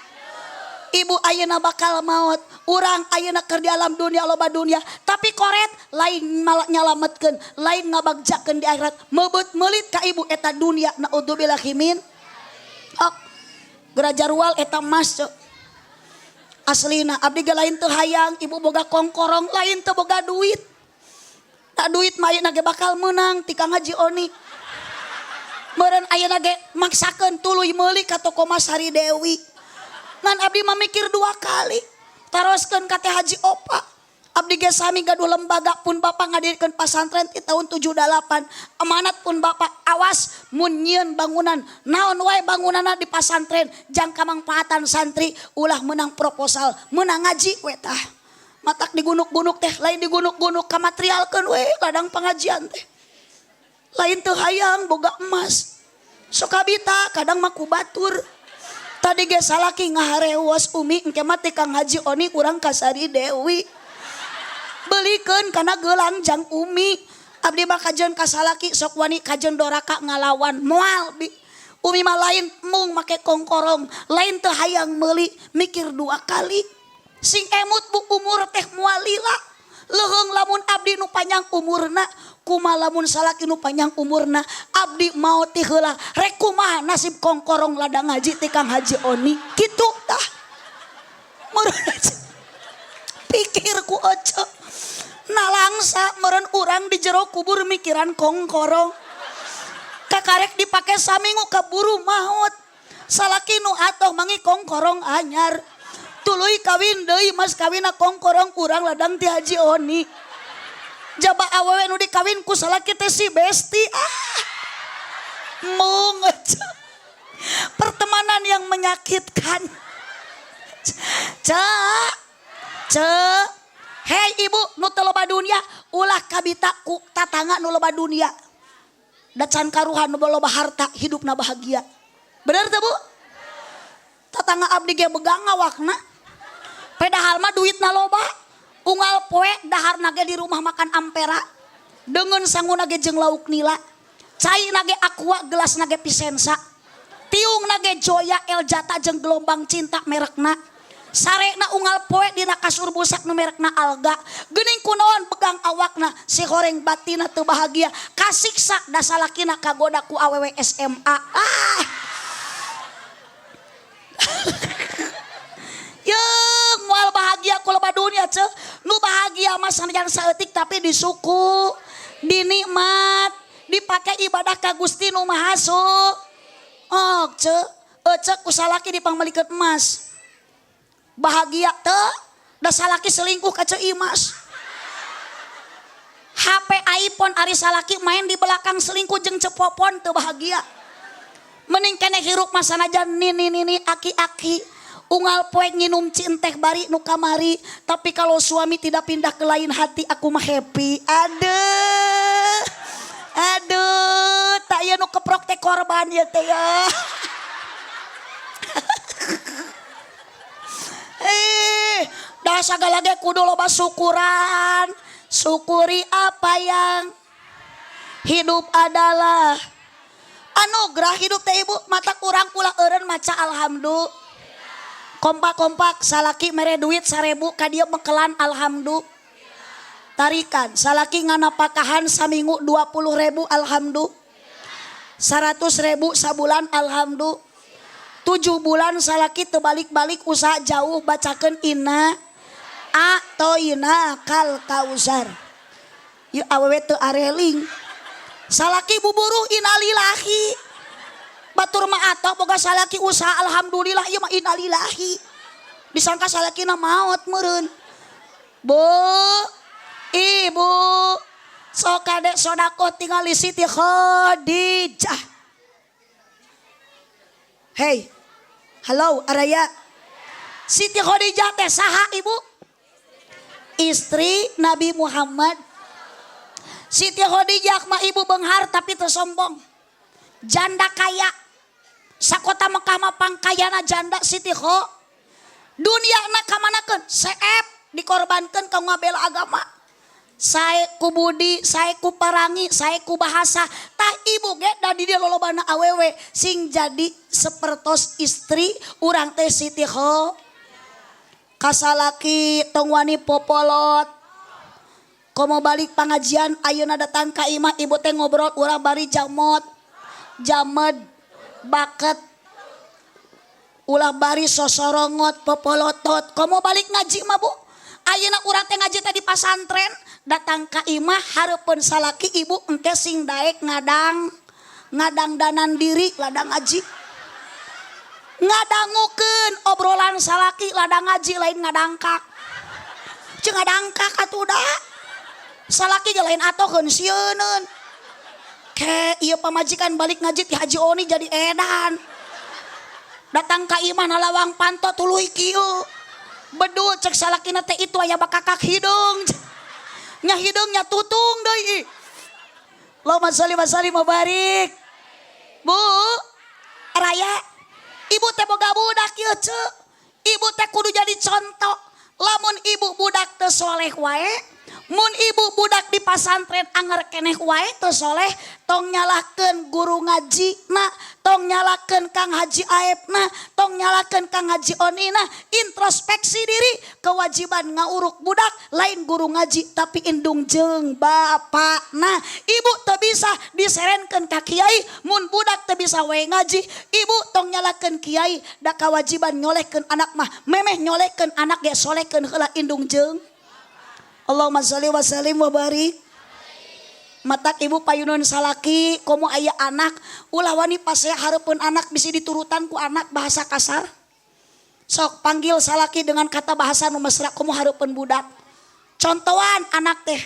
Ibu ayeuna bakal maut, urang ayeuna keur di alam dunia loba dunia, tapi koret lain malah nyalametkeun, lain ngabagjakeun di akhirat. Mebeut meulit ka ibu eta dunia, naudzubillah min. Ok, gerajarual eta emas cek. Aslina abdi ge lain teu hayang ibu boga kongkorong, lain teu boga duit. Tak duit mah ayeuna ge bakal meunang ti Kang Haji Oni. Meureun ayeuna ge maksakeun tuluy meuli ka toko Mas Hari Dewi. Ngan abdi mah mikir dua kali. Taroskeun ka Teh Haji Opa. Abdi ge sami gaduh lembaga pun bapak ngadirikeun pasantren ti tahun 78. Amanat pun bapak awas mun nyieun bangunan naon wae bangunanna di pasantren jang kamangfaatan santri, ulah menang proposal, menang ngaji we tah. Matak digunuk-gunuk teh lain digunuk-gunuk kamaterialkeun we ladang pengajian teh. Lain teu hayang boga emas. Sok kabita kadang mah ku batur. Tadi ge salaki ngaharewos Umi engke mah teh Kang Haji Oni urang ka Sari Dewi. Belikeun kana gelang jang Umi. Abdi mah kajeun ka salaki sok wani kajeun doraka ngalawan moal bi. Umi mah lain mung make kongkorong, lain teu hayang meuli mikir dua kali. Sing emut bu umur teh moal lila. Leuheung lamun abdi nu panjang umurna, kumaha lamun salaki nu panjang umurna, abdi maot ti heula rek kumaha nasib kongkorong ladang ngaji ti Kang Haji Oni. Kitu tah. Meureun pikir ku oce. Nalangsa meureun urang di jero kubur mikiran kongkorong. Kakarek dipake saminggu kaburu maot. Salaki nu atoh mangi kongkorong anyar. Tuluy kawin deui mas kawinna kongkorong urang ladang ti Haji Oni. Jaba awewe nu dikawin ku salaki teh si besti. Ah. Mung aja. Pertemanan yang menyakitkan. Cek. Cek. Hei ibu nu teu loba dunia, ulah kabita ku tatangga nu loba dunia. Da can karuhan nu loba harta, hidupna bahagia. Bener teu Bu? Tatangga abdi ge begang ngawakna. Padahal mah duitna loba. Unggal poe daharna ge di rumah makan Ampera. Deungeun sanguna ge jeung lauk nila. Caina ge Aqua, gelasna ge Vicenza. Tiungna ge Joya, Eljata jeung gelombang cinta merekna. Sarena unggal poe dina kasur busak nu merekna Alga. Geuning kunaon begang awakna si horeng batina teu bahagia. Kasiksa da salakina kagoda ku awewe SMA. Ah. Yeung moal bahagia ku loba dunia ceuh. Nu bahagia mah sanajan saeutik tapi disuku, dinikmat, dipake ibadah ka Gusti nu Maha Su. Oh ceuh, ecek ku salaki dipangmelikeun emas. Bahagia teu, da salaki selingkuh ka Ceu Imas. HP iPhone ari salaki main di belakang selingkuh jeung Cepopon teu bahagia. Mending keneh hirup mah sanajan nini-nini aki-aki. Unggal poe nginum cinteh bari nu kamari, tapi kalau suami tidak pindah ke lain hati aku mah happy. Aduh. Aduh, tak ieu nu keprok teh korban ieu teh ya. Dah sagala ge kudu loba syukuran. Syukuri apa yang hidup adalah anugerah hidup teh ibu. Mata kurang ulah eureun maca alhamdulillah. Kompak-kompak salaki mere duit 1000 ka dieu mekelan alhamdulillah. Tarikan salaki nganapakahan saminggu 20.000 alhamdulillah. 100.000 sabulan alhamdulillah. 7 bulan salaki teu balik-balik usaha jauh bacakeun inna atoina kal kausar. Ieu awewe teu areling. Salaki buburuh innalillahi. Batur mah atoh boga salaki usaha alhamdulillah ieu mah innalillahi. Disangka salakina maot meureun. Bu, ibu, sok kade sodakoh tingali Siti Khadijah. Hey, halo Araya. Siti Khadijah teh saha ibu? Istri Nabi Muhammad. Siti Khadijah mah ibu beunghar tapi teu sombong. Janda kaya. Sakota Mekah mah pangkayana janda Siti Kho. Duniana kamanakeun? Seep dikorbankeun ka ngabela agama. Sae ku budi, sae ku parangi, sae ku bahasa. Tah ibu ge da di dieu lolobana awewe sing jadi sepertos istri urang teh Siti Kho. Kasalaki tong wani popolot. Komo balik pangajian ayeuna datang ka imah ibu teh ngobrol urang bari jamot. Jamed baket ulah bari sosorongot popolotot. Komo balik ngaji mah bu. Ayeuna urang teh ngaji teh di pasantren datang ka imah hareupeun salaki ibu engke sing daek ngadang ngadangdanan diri ladang ngaji. Ngadangukeun obrolan salaki ladang ngaji lain ngadangkak. Jeung ngadangkak atuh da. Salaki ge lain atohkeun sieuneun. Ke ieu pamajikan balik ngaji ti Haji Oni jadi edan. Datang ka imah nalawang panto tuluy kieu. Bedul cek salakina teh itu aya bakakak hidung. Nya hidung nya tutung deui. Allahumma sholli wa sallim wa barik. Bu, raya, ibu teh boga budak ieu ceu. Ibu teh kudu jadi contoh. Lamun ibu budak teu soleh wae, mun ibu budak di pasantren anger keneh wae teu soleh, tong nyalahkeun guru ngaji na, tong nyalahkeun Kang Haji Aep na, tong nyalahkeun Kang Haji Oni na. Introspeksi diri, kewajiban ngauruk budak lain guru ngaji tapi indung jeung bapakna. Ibu teu bisa diserenkeun ka kiai mun budak teu bisa wae ngaji. Ibu tong nyalahkeun kiai, da kewajiban nyolehkeun anak mah memeh nyolehkeun anak ge solehkeun heula indung jeung. Allahumma sholli wa sallim wa barik. Matak ibu payunan salaki komo aya anak ulah wani pasea hareupeun anak, bisi diturutan ku anak bahasa kasar. Sok panggil salaki dengan kata bahasa nu mesra komo hareupeun budak. Contohan anak teh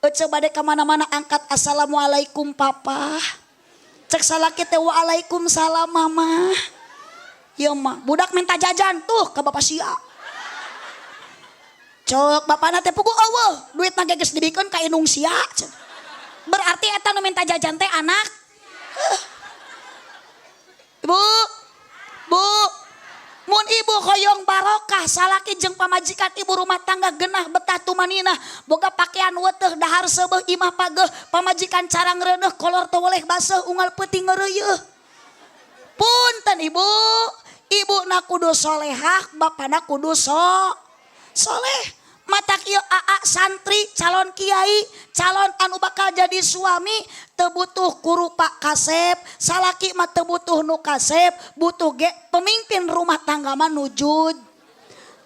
ece bade ka mana-mana angkat, "Assalamualaikum, Papa." Cek salaki teh, "Waalaikumsalam, Mama." Ieu mah budak minta jajan tuh ka bapak sia. Cok bapana teh, "Puguh eueuh, duitna ge geus dibikeun ka indung sia." Berarti eta nu minta jajan teh anak. Ibu, Bu, mun ibu hoyong barokah salaki jeung pamajikan ibu rumah tangga genah betah tumaninah, boga pakaian weteh, dahar seubeuh, imah pageuh, pamajikan carang reuneuh, kolor teu weleh baseuh, unggal peuting ngeureuyeuh. Punten ibu, ibu na kudu solehah, bapana kudu soleh. Matak ieu aa santri calon kiai, calon anu bakal jadi suami, teu butuh kurupa kasep, salaki mah teu butuh nu kasep, butuh ge pemimpin rumah tangga mah nujud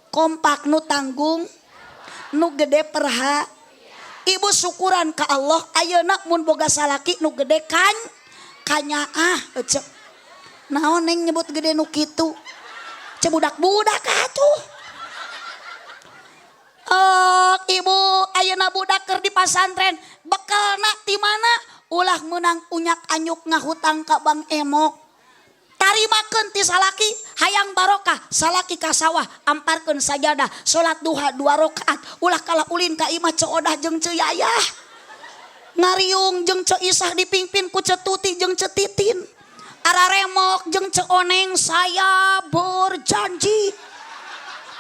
kompak, nu tanggung, nu gede perha. Ibu syukuran ka Allah ayeuna mun boga salaki nu gede kan kanyaah. Ece naon, Neng, nyebut gede nu kitu? Ce budak-budak atuh. Oh, ibu ayeuna budak keur di pasantren bekalna ti mana? Ulah menang unyak anyuk ngahutang ka Bank Emok, tarimakeun ti salaki. Hayang barokah, salaki ka sawah amparkeun sajadah, salat duha dua rakaat. Ulah kalah ulin ka imah Ceu Odah jeung Ceu Yayah, ngariung jeung Ceu Isah, dipimpin ku Ceu Tuti jeung Ceu Titin, araremok jeung Ceu Oneng, "Saya berjanji."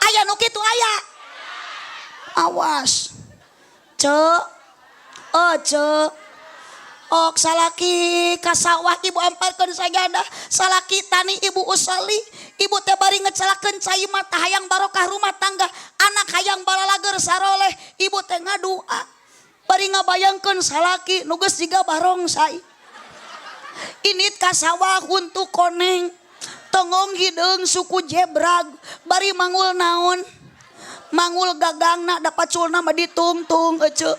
Aya nu kitu aya. Awas, cek, oh cek. Ok, salaki ka sawah ibu amparkeun sajadah, salaki tani ibu usoli. Ibu teh bari ngecelakeun cai mata hayang barokah rumah tangga, anak hayang balalager saroleh. Ibu teh ngadua bari ngabayangkeun salaki nu geus jiga barongsai, indit ka sawah huntu koneng, tonggong hideung suku jebrag, bari mangul naon, mangul gagangna, da paculna mah ditungtung. Ece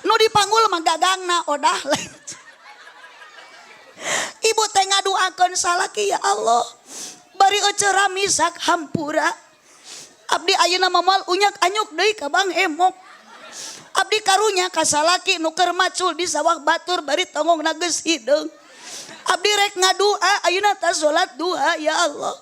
nu dipanggul mah gagangna, odah lain. Ibu teh ngaduakeun salaki, "Ya Allah, bari ece ramisak hampura, abdi ayeuna mah moal unyak anyuk deui ka Bank Emok. Abdi karunya ka salaki nu keur macul di sawah batur bari tonggongna geus hideung. Abdi rek ngadua ayeuna tas salat duha, ya Allah,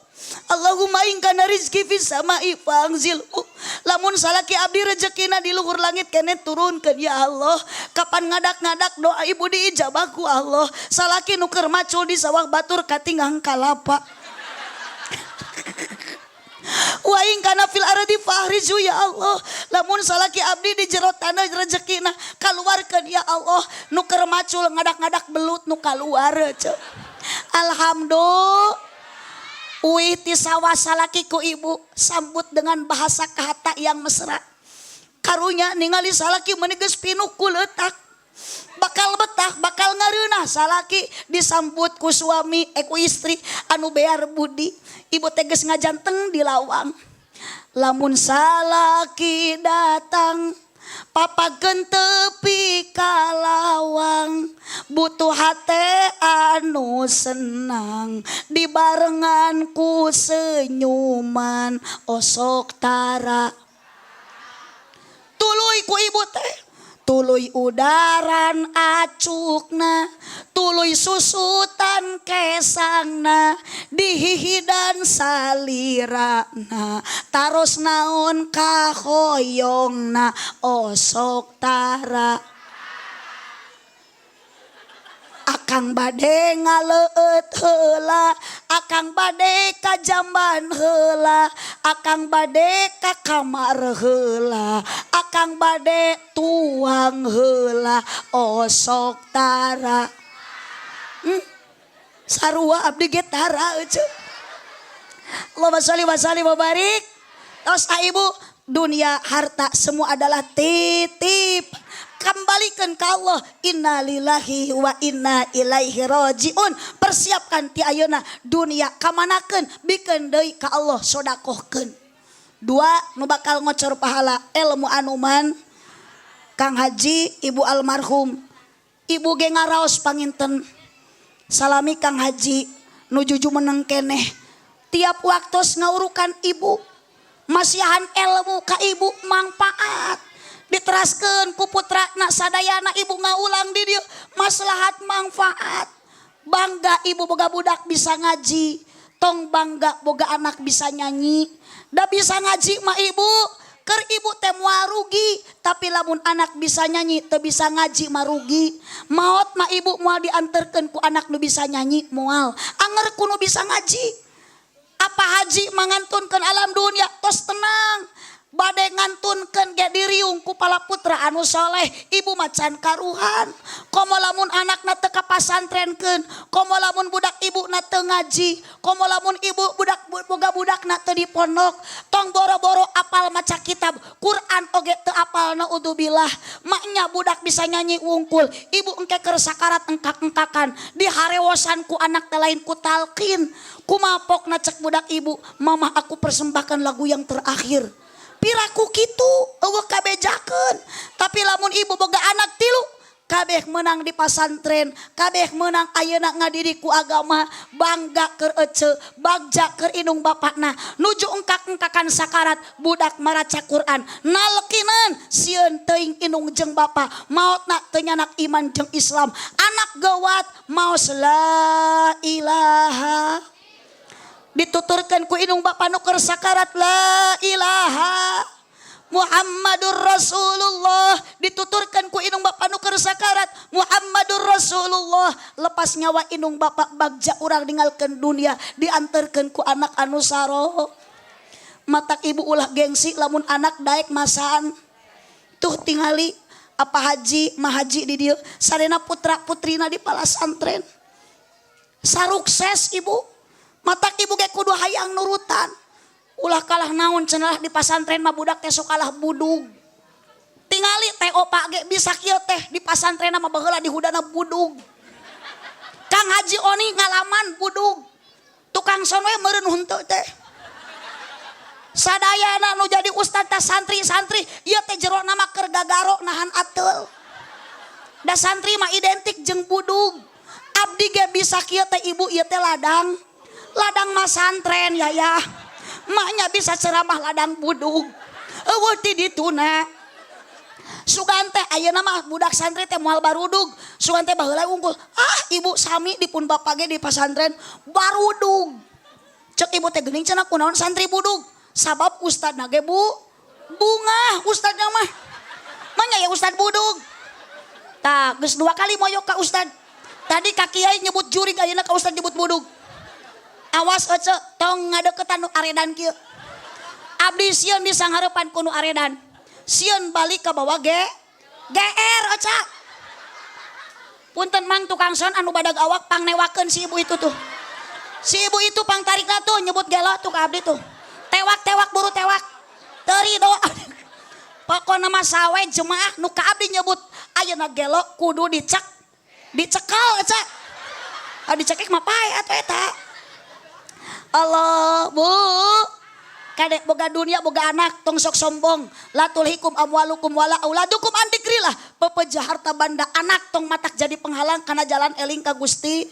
Allahumma in kana rizki fis sama'i fa'anzilhu. Lamun salaki abdi rezekina di luhur langit kene, turunkeun, ya Allah." Kapan ngadak-ngadak doa ibu diijabah ku Allah. Salaki nu keur macul di sawah batur katinggang kalapa. Wa in kana fil ardi fa'akhriju, ya Allah. Lamun salaki abdi di jero tanah rezekina, kaluarkeun, ya Allah." Nu keur macul ngadak-ngadak belut nu kaluar. Alhamdulillah. Uih ti sawah salaki ku ibu sambut dengan bahasa kata yang mesra. Karunya ningali salaki meuni geus pinuh ku leutak. Bakal betah, bakal ngareunah salaki disambut ku suami, ku istri anu bear budi. Ibu teh geus ngajanteng di lawang. Lamun salaki datang, papageun tepi ka lawang, butuh hate anu senang, dibarengan ku senyuman osok tara. Tuluy ku ibu teh Tuluy udaran acukna, tuluy susutan kesangna, dihihidan salirana, taros naon kahoyongna, osok tara. Akang bade ngaleueut heula, akang bade ka jamban heula, akang bade ka kamar heula, akang bade tuang heula, osok tara. Sarua abdi ge tara euceu. Allahumma sholli wa sallim wa barik. Tos ah ibu, dunia harta semua adalah titip. Kembalikan ke Allah. Innalillahi wa inna ilaihi rajiun. Persiapkan ti ayeuna dunia kamanakeun, bikeun deui ka Allah, sodakohkeun. Dua nu bakal ngocor pahala, ilmu anuman Kang Haji, ibu almarhum. Ibu ge ngaraos panginten. Salami Kang Haji nu juju meneng keneh. Tiap waktu ngaurukan ibu, masihan ilmu ka ibu mangpaat. Diteraskeun ku putrana sadayana, ibu ngaulang di dieu maslahat manfaat. Bangga ibu boga budak bisa ngaji, tong bangga boga anak bisa nyanyi. Da bisa ngaji mah ibu, keur ibu teh moal rugi, tapi lamun anak bisa nyanyi teu bisa ngaji mah rugi. Maot mah ibu moal dianterkeun ku anak nu bisa nyanyi, moal. Anger ku nu bisa ngaji. Apa haji mangantunkeun alam dunia tos tenang. Bade ngantunkeun ge diriung ku pala putra anu soleh, ibu macan karuhan. Komo lamun anakna teu kapasantrenkeun, komo lamun budak ibu na teu ngaji, komo lamun ibu budak boga budakna teu di pondok, tong boro-boro apal maca kitab Quran oge teu apal, naudzubillah. Maknya budak bisa nyanyi wungkul, ibu engke keur sakarat engkak-engkakan diharewosan ku anak teh lain ku talqin. Kumaha pokna cek budak ibu, "Mama, aku persembahkan lagu yang terakhir." Piraku kitu eueuh kabejakeun. Tapi lamun ibu boga anak tilu, kabeh menang di pasantren, kabeh menang ayeuna ngadidik ku agama, bangga keur ece, bagja keur indung bapakna. Nuju engkak-engkakan sakarat budak maraca Quran, nalkinan sieun teuing indung jeung bapa maotna teu nyanak iman jeung Islam. Anak gawat maos la ilaha, dituturkan ku indung bapa nu keur sakarat la ilaha Muhammadur Rasulullah, dituturkan ku indung bapa nu keur sakarat Muhammadur Rasulullah. Lepas nyawa indung bapa, bagja urang ninggalkeun dunia diantarkeun ku anak anu saro. Matak ibu ulah gengsi lamun anak daek masaan. Tuh tingali apa haji mahaji di dieu sarena putra putrina di palasantren sarukses ibu. Matak ibu ge kudu hayang nurutan, ulah kalah naon cenah di pasantren mah budak teh sok kalah budug. Tingali teh opak ge bisa kieu teh di pasantren mah baheula di hudana budug. Kang Haji Oni ngalaman budug, tukang sound we meureun henteu teh. Sadayana nu jadi ustad teh santri-santri ieu teh jero nama keur gagaro nahan ateul. Da santri mah identik jeung budug. Abdi ge bisa kieu teh ibu, ieu teh ladang ladang masantren ya ya maknya bisa ceramah ladang budug eueuh ti dituna. Sugan teh ayeuna mah budak santri teh moal barudug. Sugan teh baheula unggul. Ah ibu, sami dipun bapak ge di pasantren barudug. Cek ibu teh geuning cenah kunaon santri budug, sabab ustadna ge bu bungah, ustadna mah manya ya ustad budug. Tah geus dua kali moyok ka ustad tadi, ka kiai nyebut jurig, ayeuna ka ustad nyebut budug. Awas ece, tong ngadeukeutan nu aredan kieu. Abdi sieun disanghareupan ku nu aredan, sieun balik ka bawa ge GR. Oca punten mang tukang sound anu badag awak, pangnewakeun si ibu itu tuh. Si ibu itu pang tarikna tuh nyebut gelo tuh ke abdi tuh. Tewak, tewak, buru tewak teri do. Pokokna mah sawe jemaah nu ka abdi nyebut ayeuna gelo kudu dicek, dicekal eca. Ah, dicekek mah pae atuh eta. Allah bu, kadek boga dunia boga anak tong sok sombong. La tulhikum amwalukum wala auladukum an dzikrillah. Pepeja harta banda anak tong matak jadi penghalang kana jalan eling ka Gusti.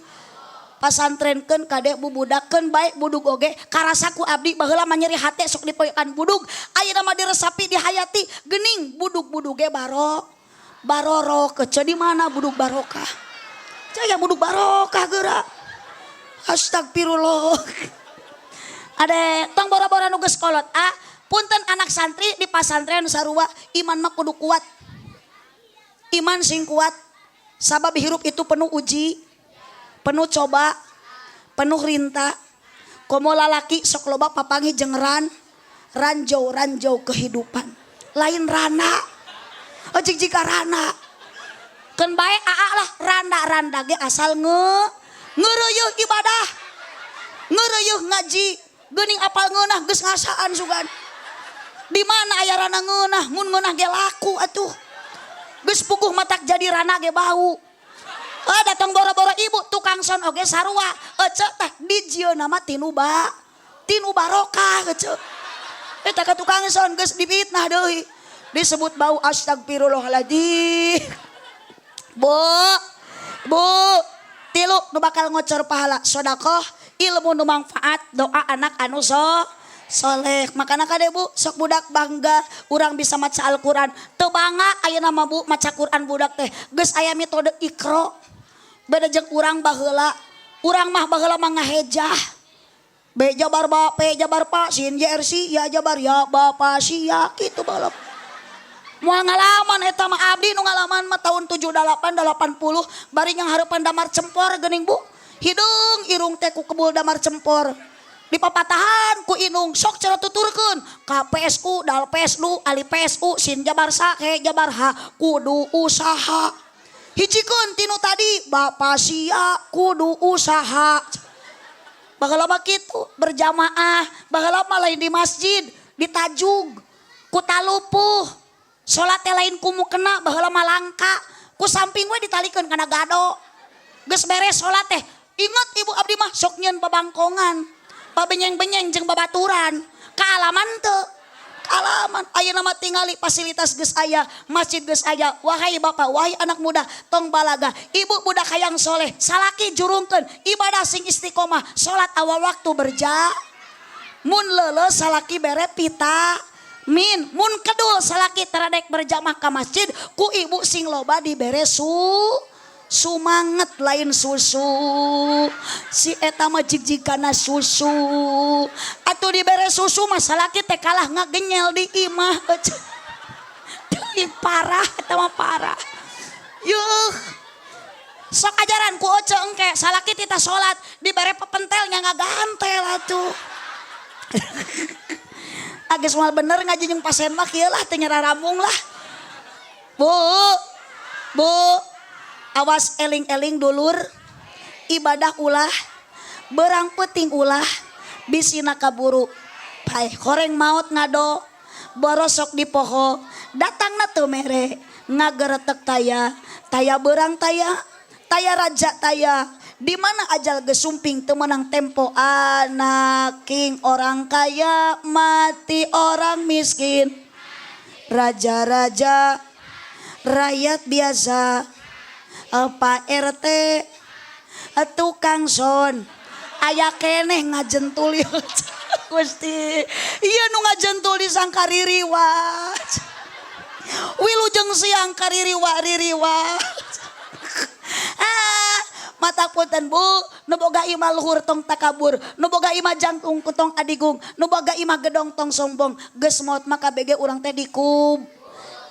Pasantrenkeun kadek bubudakeun baik budug oge karasaku. Abdi baheula mah nyeri hate sok dipoekan budug, ayeuna mah diresapi, dihayati, geuning budug-buduge baro Barorok ece di mana buduk barokah? Caya buduk barokah geura. Astagfirullah. Ade tong boro-boro nu geus kolot ah, punten anak santri di pasantren sarua iman mah kudu kuat. Iman sing kuat. Sabab hirup itu penuh uji, penuh coba, penuh rinta. Komo lalaki sok loba papanggih jeung ranjau-ranjau kehidupan. Lain rana. Oh jik jika rana. Keun bae aa lah randa-randa ge asal ngeureuyeung ibadah. Ngeureuyeung ngaji. Geuning apal ngeunah geus ngasaan sugan. Di mana aya rana ngeunah mun ngeunah ge laku atuh. Geus puguh matak jadi rana ge bau. Ah datang boro-boro ibu tukang son oge sarua. Ece teh dijieunna mah tinu barokah ece. Eta ka tukang son geus dipitnah deui. Disebut bau astagfirullahaladzim. Bu, bu, tilu nu bakal ngocor pahala sodakoh, ilmu nu manfaat, doa anak anu soleh. Makana kade bu, sok budak bangga urang bisa maca Al-Quran. Teu bangga ayeuna mah bu maca Quran budak teh. Geus aya metode Iqra. Beda jeung urang baheula. Urang mah baheula mah ngahejah. B jabar ba, P jabar pa, sin JR si, ya jabar ya, bapa si ya, kitu baheula. Moal ngalaman eta mah abdi nu ngalaman mah tahun 78 80 bari nyanghareupan damar cempor geuning bu. Hideung irung teh ku kebul damar cempor. Dipapatahan ku inung sok cara tuturkeun KPSU dal PSU ali PSU sin jabar sa he jabar ha kudu usaha. Hijikeun tinu tadi bapa sia kudu usaha. Baheula mah kitu berjamaah, baheula mah lain di masjid, ditajug ku talupuh. Salat teh lain ku mukena baheula mah langka, ku samping we ditalikeun kana gado. Geus beres salat teh, inget ibu abdi mah sok nyieun babangkongan, pabenyeng-benyeng jeung babaturan. Kaalaman teu? Kaalaman. Ayeuna mah tingali fasilitas geus aya, masjid geus aya. Wahai bapak, wahai anak muda, tong balaga. Ibu budak hayang soleh, salaki jurungkeun, ibadah sing istiqomah, salat awal waktu berja. Mun leuleus salaki bere pita. Min mun kedul salaki teradek berjamaah ka masjid ku ibu sing loba dibere sumanget lain susu. Si eta mah jig-jigana susu. Atuh dibere susu mah salaki teh kalah ngagenyel di imah. Teuing parah eta mah parah. Yuh. Sok ajaran ku oce engke salaki tita salat dibere pepentel nya ngagantel atuh. Agis moal bener ngaji jeung pasien mah kieu lah teu nyararamung lah. Bu, bu, awas eling-eling dulur, ibadah ulah, berang penting ulah, bisina kaburu. Paeh horeng maot ngado, borosok di poho, datangna teu mere, ngageretek taya, taya berang taya, taya raja taya. Di mana ajal gesumping teu meunang tempo anaking orang kaya mati orang miskin, raja-raja rakyat biasa, Pak RT tukang son aya keneh ngajentul ieu. Gusti ieu nu ngajentul di sangkaririwa wilujeng siang kaririwa ririwa. Ah, mata punten bu, nu boga imah luhur tong takabur, nu boga imah jangkung tong adigung, nu boga imah gedong tong sombong. Geus maot maka bege urang teh dikub,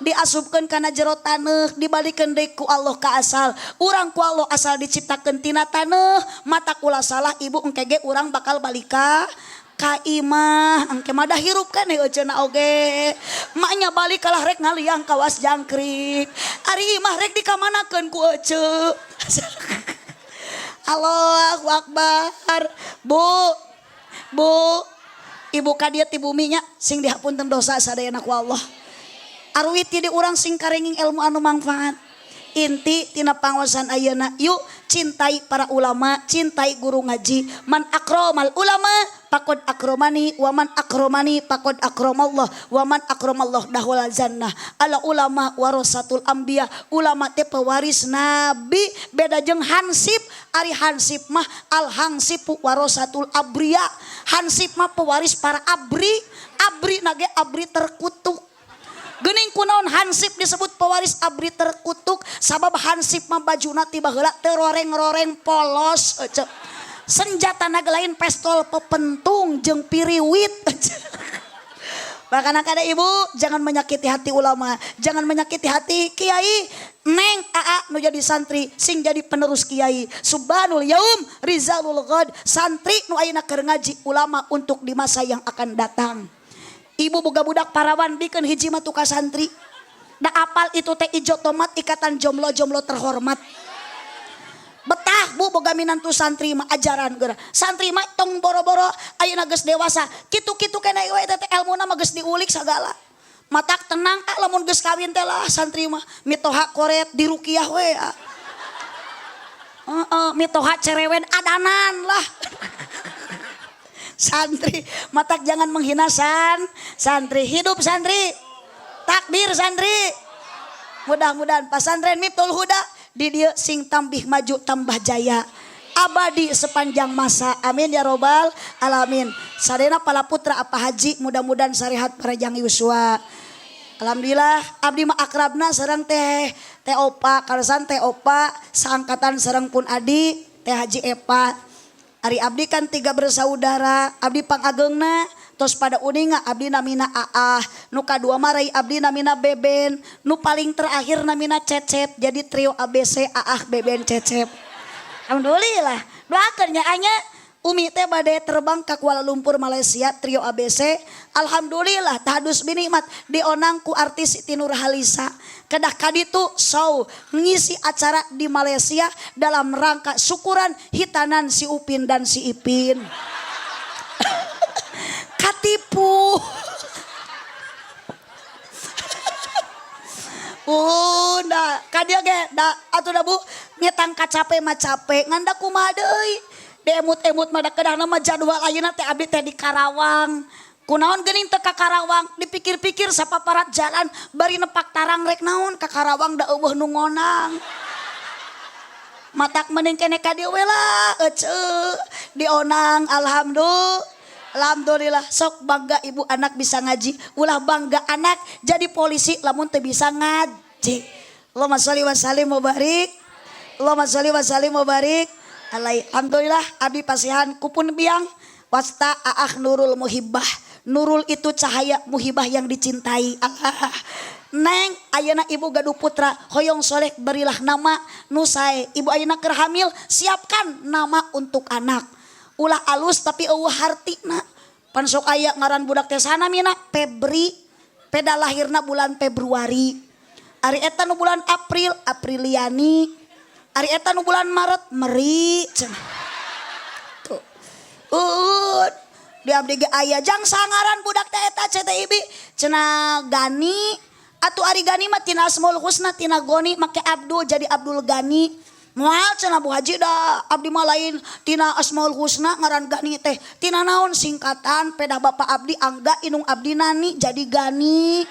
diasupkeun kana jero taneuh, dibalikeun deui ku Allah ka asal. Urang ku Allah asal diciptakeun tina taneuh, mata kula salah ibu engke ge urang bakal balika ka imah. Engke mah dah hirup keneh euceuna oge. Maknya balik kalah rek ngaliang kawas jangkrik. Ari imah rek dikamanakeun ku ece. Allahu Akbar. Bu, bu, ibu ka dieu ti buminya sing dihapunten dosa sadayana ku Allah. Arwi ti di urang sing karenging ilmu anu manfaat. Inti tina pangaosan ayeuna, yuk cintai para ulama, cintai guru ngaji. Man akromal ulama faqad akromani, wa man akromani faqad akromallah, wa man akromallah dahulal jannah. Ala ulama warasatul anbiya, ulama teh pewaris nabi. Beda jeung hansip, ari hansip mah al hansipu warasatul abriya. Hansip mah pewaris para abri, abri nage abri terkutuk. Geuning kunaon Lamun hansip disebut pewaris abdi terkutuk sabab hansip mah bajuna ti baheula teu roreng-roreng polos ece. Senjatana ge lain pestol pepentung jeung piriwit. Bahkan ada ibu jangan menyakiti hati ulama, jangan menyakiti hati kiai. Neng aa nu jadi santri sing jadi penerus kiai. Subhanul yaum rizalul ghad. Santri nu ayeuna keur ngaji ulama untuk di masa yang akan datang. Ibu boga budak parawan bikeun hiji mah tukang santri. Da apal itu teh ijo tomat ikatan jomblo-jomblo terhormat. Betah bu boga minantu santri mah ajaran geura. Santri mah tong boro-boro ayeuna geus dewasa. Kitu-kitu keneh we teh elmuna mah geus diulik sagala. Matak tenang ah lamun geus kawin teh lah santri mah mitoha koret dirukiah we ah. Heeh, mitoha cerewen adanan lah. Santri matak jangan menghina santri. Hidup santri. Takbir santri. Mudah-mudahan pasantren Miftahul Huda di dieu sing tambih maju tambah jaya abadi sepanjang masa, amin ya robbal alamin. Sadayana pala putra apa haji mudah-mudahan sarehat panjang yuswa. Alhamdulillah abdi mah akrabna sareng teh teh opa kalesan teh opa saangkatan sareng pun adi teh Haji Epa. Ari abdi kan 3 bersaudara, abdi pangagengna tos pada uninga abdi namina Aah, nu kadua mah rai abdi namina Beben, nu paling terakhir namina Cecep. Jadi trio ABC Aah Beben Cecep. Alhamdulillah doakeun nya anya Umi teh bade terbang ke Kuala Lumpur Malaysia trio ABC. Alhamdulillah tahadus binikmat dionang ku artis Siti Nurhalisa. Kedah kaditu show ngisi acara di Malaysia dalam rangka syukuran hitanan si Upin dan si Ipin. Katipu. Bunda, kadia ge da atuh da bu ngetang kacape mah cape ngan da kumaha deui. Diemut-emut mah da kedahna mah jadwal ayeuna teh abdi teh di Karawang. Kunaon geuning teu ka Karawang, dipikir-pikir sapaparat jalan bari nepak tarang rek naon ka Karawang da eueuh nu ngonang. Matak mending keneh ka dieu we lah eceu dionang alhamdulillah. Alhamdulillah sok bangga ibu anak bisa ngaji, ulah bangga anak jadi polisi lamun teu bisa ngaji. Allahumma sholli wa sallim wa barik. Allahumma sholli wa sallim wa barik. Alhamdulillah abdi pasihan kupun biang wasta aah nurul muhibbah. Nurul itu cahaya, muhibah yang dicintai. Allah. Neng ayeuna ibu gaduh putra hoyong soleh berilah nama nu sae. Ibu ayeuna keur hamil siapkan nama untuk anak. Ulah alus tapi eueuh hartina. Pan sok aya ngaran budak teh sana mina Febri, peda lahirna bulan Februari. Ari eta nu bulan April, Apriliani. Ari eta nu bulan Maret, Meri. Cenah. Tuh. Di abdi ge aya jang sangaran budak teh eta CTIB cenah Gani. Atuh ari Gani mah tina Asmaul Husna tina Goni make Abdul jadi Abdul Gani. Moal cenah Bu Haji da abdi mah lain tina Asmaul Husna ngaran Gani teh. Tina naon singkatan peda bapak abdi Angga inung abdi Nani jadi Gani.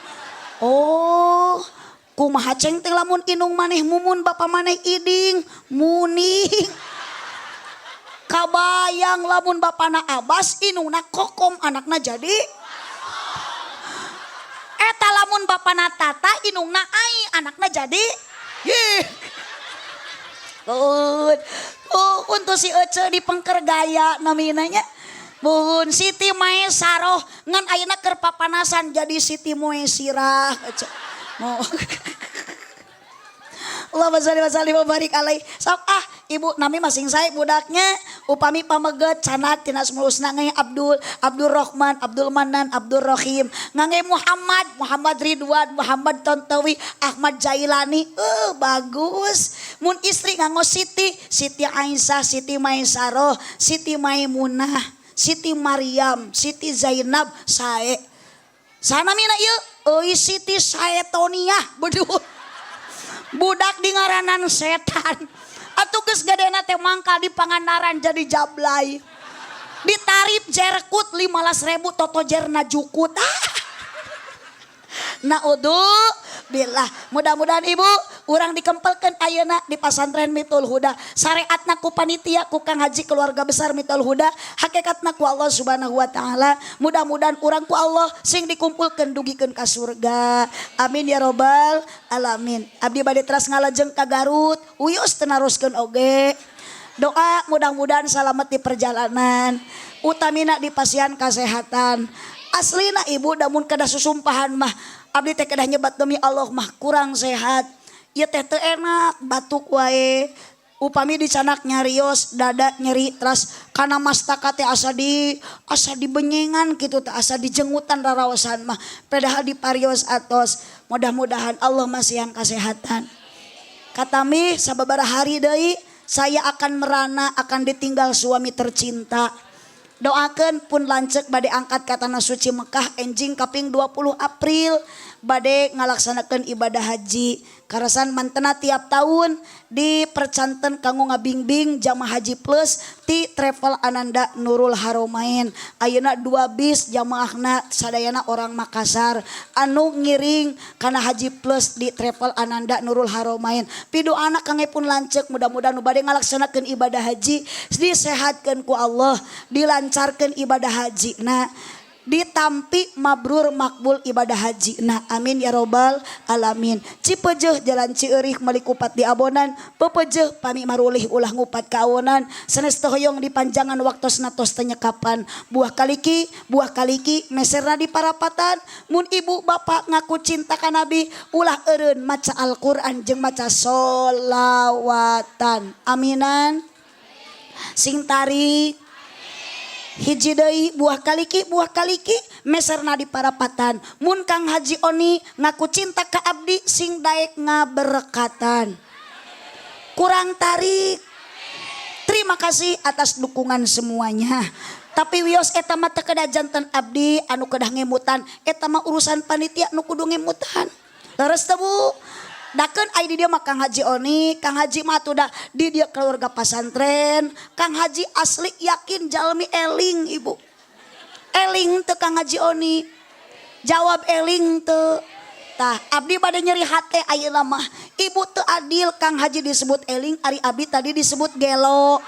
Oh, kumaha ceng teh lamun inung maneh Mumun bapak maneh Iding Muning. Kabayang lamun bapana Abbas inungna Kokom anakna jadi eta lamun bapana Tata inungna Ai anakna jadi yih. Bun, oh, untuk si Ece di pengker gaya namina nya. Bun Siti Maesaroh ngan ayeuna keur papanasan jadi Siti Moesirah Ece. Mau. Allahumma sholli wa sallim wa barik alaih. Sok ah ibu nami masing sae budaknya upami pameget canat tina Asmaul Husna ngange Abdul, Abdul Rahman, Abdul Manan, Abdul Rahim, ngange Muhammad, Muhammad Ridwan, Muhammad Tontowi, Ahmad Jailani. Bagus. Mun istri nganggo Siti, Siti Aisyah, Siti Maisaroh, Siti Maimunah, Siti Maryam, Siti Zainab sae. Sana mina ieu euy Siti Saetoniah beduh. Budak di ngaranan setan. Atuh geus gadena teh mangkal di Pangandaran jadi jablay. Ditarif jerkut 15.000 toto jerna jukut. Ah. Naudzubillah. Mudah-mudahan ibu Urang dikempelkeun ayeuna di Pasantren Miftahul Huda. Syariatna ku panitia, ku Kang Haji, keluarga besar Miftahul Huda, hakikatna ku Allah Subhanahu wa taala. Mudah-mudahan urang ku Allah sing dikumpulkeun dugikeun ka surga. Amin ya robbal alamin. Abdi bade teras ngalajeng ka Garut, uyus teu naroskeun oge. Doa mudah-mudahan selamat di perjalanan. Utamina di pasihan kesehatan. Aslina, Ibu, lamun kedah susumpahan mah abdi teh kedah nyebat demi Allah mah kurang sehat. Ieu teh teu enak, batuk wae. Upami dicanak nyarios dada nyeri, teras kana mastaka teh asa dibenyengan kitu teh, asa dijengutan raraosan mah. Padahal di parios atos. Mudah-mudahan Allah masihan kesehatan. Katami sababaraha hari deui saya akan merana, akan ditinggal suami tercinta. Doakan pun lanceuk bade angkat ka tanah suci Mekah enjing kaping 20 April, bade ngalaksanakeun ibadah haji. Karasan mantena tiap tahun dipercanten kanggo ngabingbing jamaah haji plus ti Travel Ananda Nurul Haromain. Ayeuna dua bis jamaahna sadayana orang Makassar anu ngiring kana haji plus di Travel Ananda Nurul Haromain. Piduana kangge pun lanceuk, mudah-mudahan nu bade ngalaksanakeun ibadah haji disehatkeun ku Allah, dilancarkeun ibadah haji. Nah, ditampi mabrur makbul ibadah haji. Nah, amin ya robbal alamin. Cipeujeuh jalan Cieurih meuli kupat di abonan, pepeujeuh pami marulih ulah ngupat kawonan. Sanes teu hoyong dipanjangan waktosna tos teu nyekapan. Buah kaliki, buah kaliki meserna di parapatan. Mun ibu bapak ngaku cinta ka Nabi, ulah eureun maca Al-Qur'an jeung maca solawatan. Aminan. Sing tarik. Hiji deui, buah kaliki, buah kaliki meserna di parapatan. Mun Kang Haji Oni ngaku cinta ka abdi, sing daek ngaberkatan. Kurang tarik. Terima kasih atas dukungan semuanya. Tapi wios eta mah teu kedah janten abdi anu kedah ngemutan, eta mah urusan panitia nu kudu ngemutan. Leres teu, Bu? Dakeun ai di dieu mah Kang Haji Oni, Kang Haji mah atuh da di dieu keluarga pasantren. Kang Haji asli yakin jalmi eling, Ibu. Eling teu Kang Haji Oni? Jawab, eling teu? Tah, abdi bade nyeri hate ayeuna mah. Ibu teu adil, Kang Haji disebut eling, ari abdi tadi disebut gelo.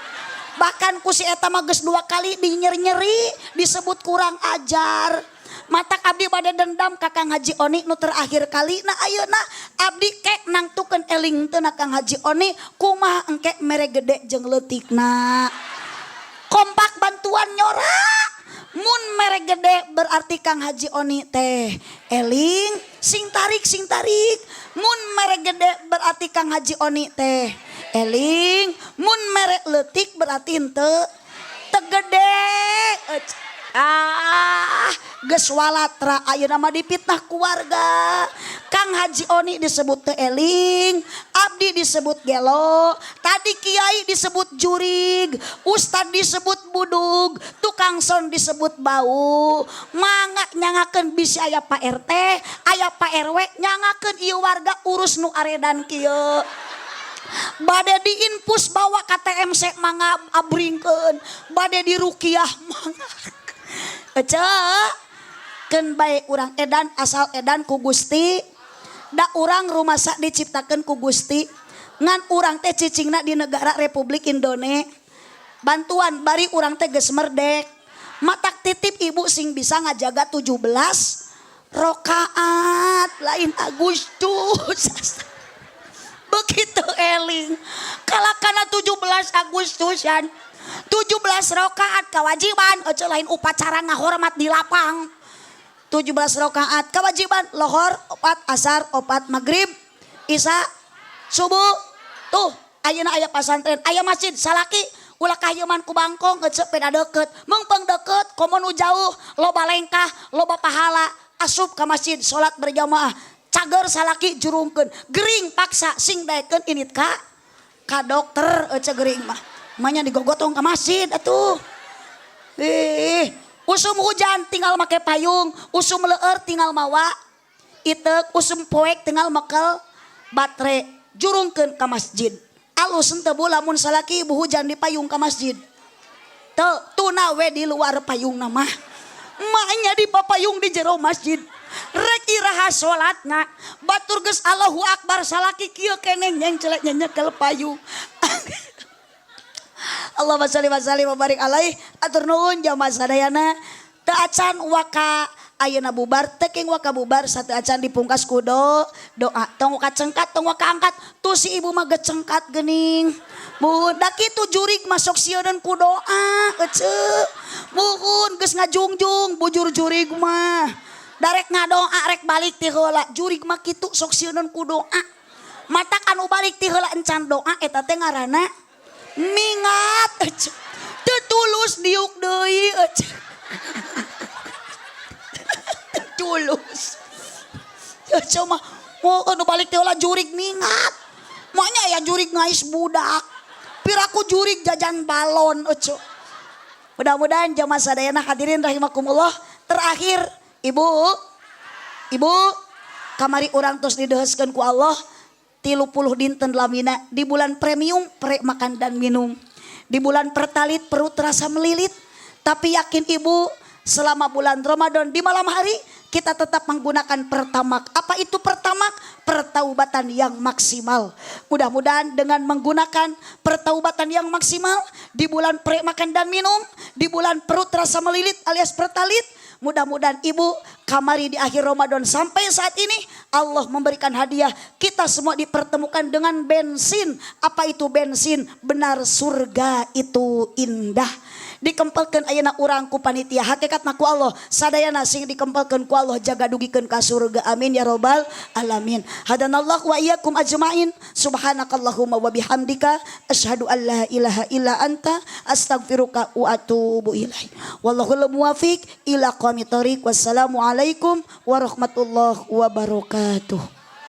Bahkan ku si eta mah geus dua kali dinyeri-nyeri disebut kurang ajar. Matak abdi bade dendam ka Kang Haji Oni nu terakhir kali. Nah, ayeuna abdi kek nangtukeun eling teu na Kang Haji Oni, kumaha engke mere gede jeung leutikna. Kompak bantuan nyora. Mun mere gede berarti Kang Haji Oni teh eling, sing tarik, sing tarik. Mun mere gede berarti Kang Haji Oni teh eling, mun mere leutik berarti henteu teu gede. Ah, geus walatra ayeuna mah dipitnah keluarga. Kang Haji Oni disebut teu eling, abdi disebut gelo, tadi kiai disebut jurig, ustad disebut budug, tukang sound disebut bau. Mangga nyangakeun bisi aya Pak RT, aya Pak RW, nyangakeun ieu warga urus nu aredan kieu. Bade diinfus bawa ka TMC mangga abringkeun, bade dirukiah mangga. Ece, keun bae urang edan asal edan ku Gusti. Da urang rumasa diciptakeun ku Gusti. Ngan urang teh cicingna di negara Republik Indonesia. Bantuan bari urang teh geus merdek. Matak titip ibu sing bisa ngajaga 17 rokaat lain Agustus. Begitu eling. Kalakana 17 Agustusan. 17 rokaat kewajiban, ece, lain upacara ngahormat di lapang. 17 rokaat kewajiban, lohor opat, asar opat, maghrib, isya, subuh. Tuh, ayeuna aya pasantren, aya masjid, salaki ulah kahieuman ku bangkong, ece, peda deket. Meungpeung deket komo nu jauh, loba lengkah, loba pahala, asup ka masjid salat berjamaah. Cager salaki jurungkeun, gering paksa sing daekeun init ka dokter, ece, gering mah. Manya digogotong ke masjid atuh. Ih, usum hujan tinggal make payung, usum leur tinggal mawa itek, usum poek tinggal mekel baterai, jurungkeun ka masjid. Alus henteu, Bu, lamun salaki ibu hujan di payung ka masjid? Teu, tuna we di luar payung mah. Maknya di papayung di jero masjid. Rek Iraha salatna? Batur geus Allahu Akbar, salaki kieu keneh nyengcelek nyekel payung. Allahumma sholli wa sallim wa barik alaih. Atur nuhun jamaah sadayana. Teu acan waka ayeuna bubar, teu king waka bubar satu acan dipungkas ku doa. Tong waka cengkat, tong waka angkat. Tuh si ibu mah gecengkat geuning. Muhun da kitu jurig masuk sieuneun ku doa eceu. Muhun geus ngajungjung bujur jurig mah. Darek ngadoa rek balik ti heula, jurig mah kitu sok sieuneun ku doa. Matak anu balik ti heula encan doa eta teh ngaranna mingat eceu. Teu tulus diuk deui eceu. Teu tulus. Eceu mah mau anu balik ti heula jurig mingat. Maknya ya jurig ngais budak. Piraku jurig jajan balon eceu. Mudah-mudahan jamaah sadayana hadirin rahimakumullah. Terakhir, Ibu, Ibu, kamari urang tos dideuheuskeun ku Allah 30 dinten lamina di bulan premium pre makan dan minum. Di bulan pertalit perut terasa melilit. Tapi yakin Ibu, selama bulan Ramadan di malam hari kita tetap menggunakan pertamak. Apa itu pertamak? Pertaubatan yang maksimal. Mudah-mudahan dengan menggunakan pertaubatan yang maksimal di bulan pre makan dan minum, di bulan perut terasa melilit alias pertalit, mudah-mudahan Ibu kamari di akhir Ramadan sampai saat ini Allah memberikan hadiah. Kita semua dipertemukan dengan bensin. Apa itu bensin? Benar, surga itu indah. Dikempelkeun ayeuna urang ku panitia, hakikatna ku Allah sadayana sing dikempelkeun ku Allah jaga dugikeun ka surga, amin ya robbal alamin. Hadanallahu wa iyyakum ajmain. Subhanakallahumma wa bihamdika, asyhadu an la ilaha illa anta, astaghfiruka wa atubu ilaik. Wallahul muwafiq ila aqwamit thoriq. Wassalamualaikum warahmatullahi wabarakatuh.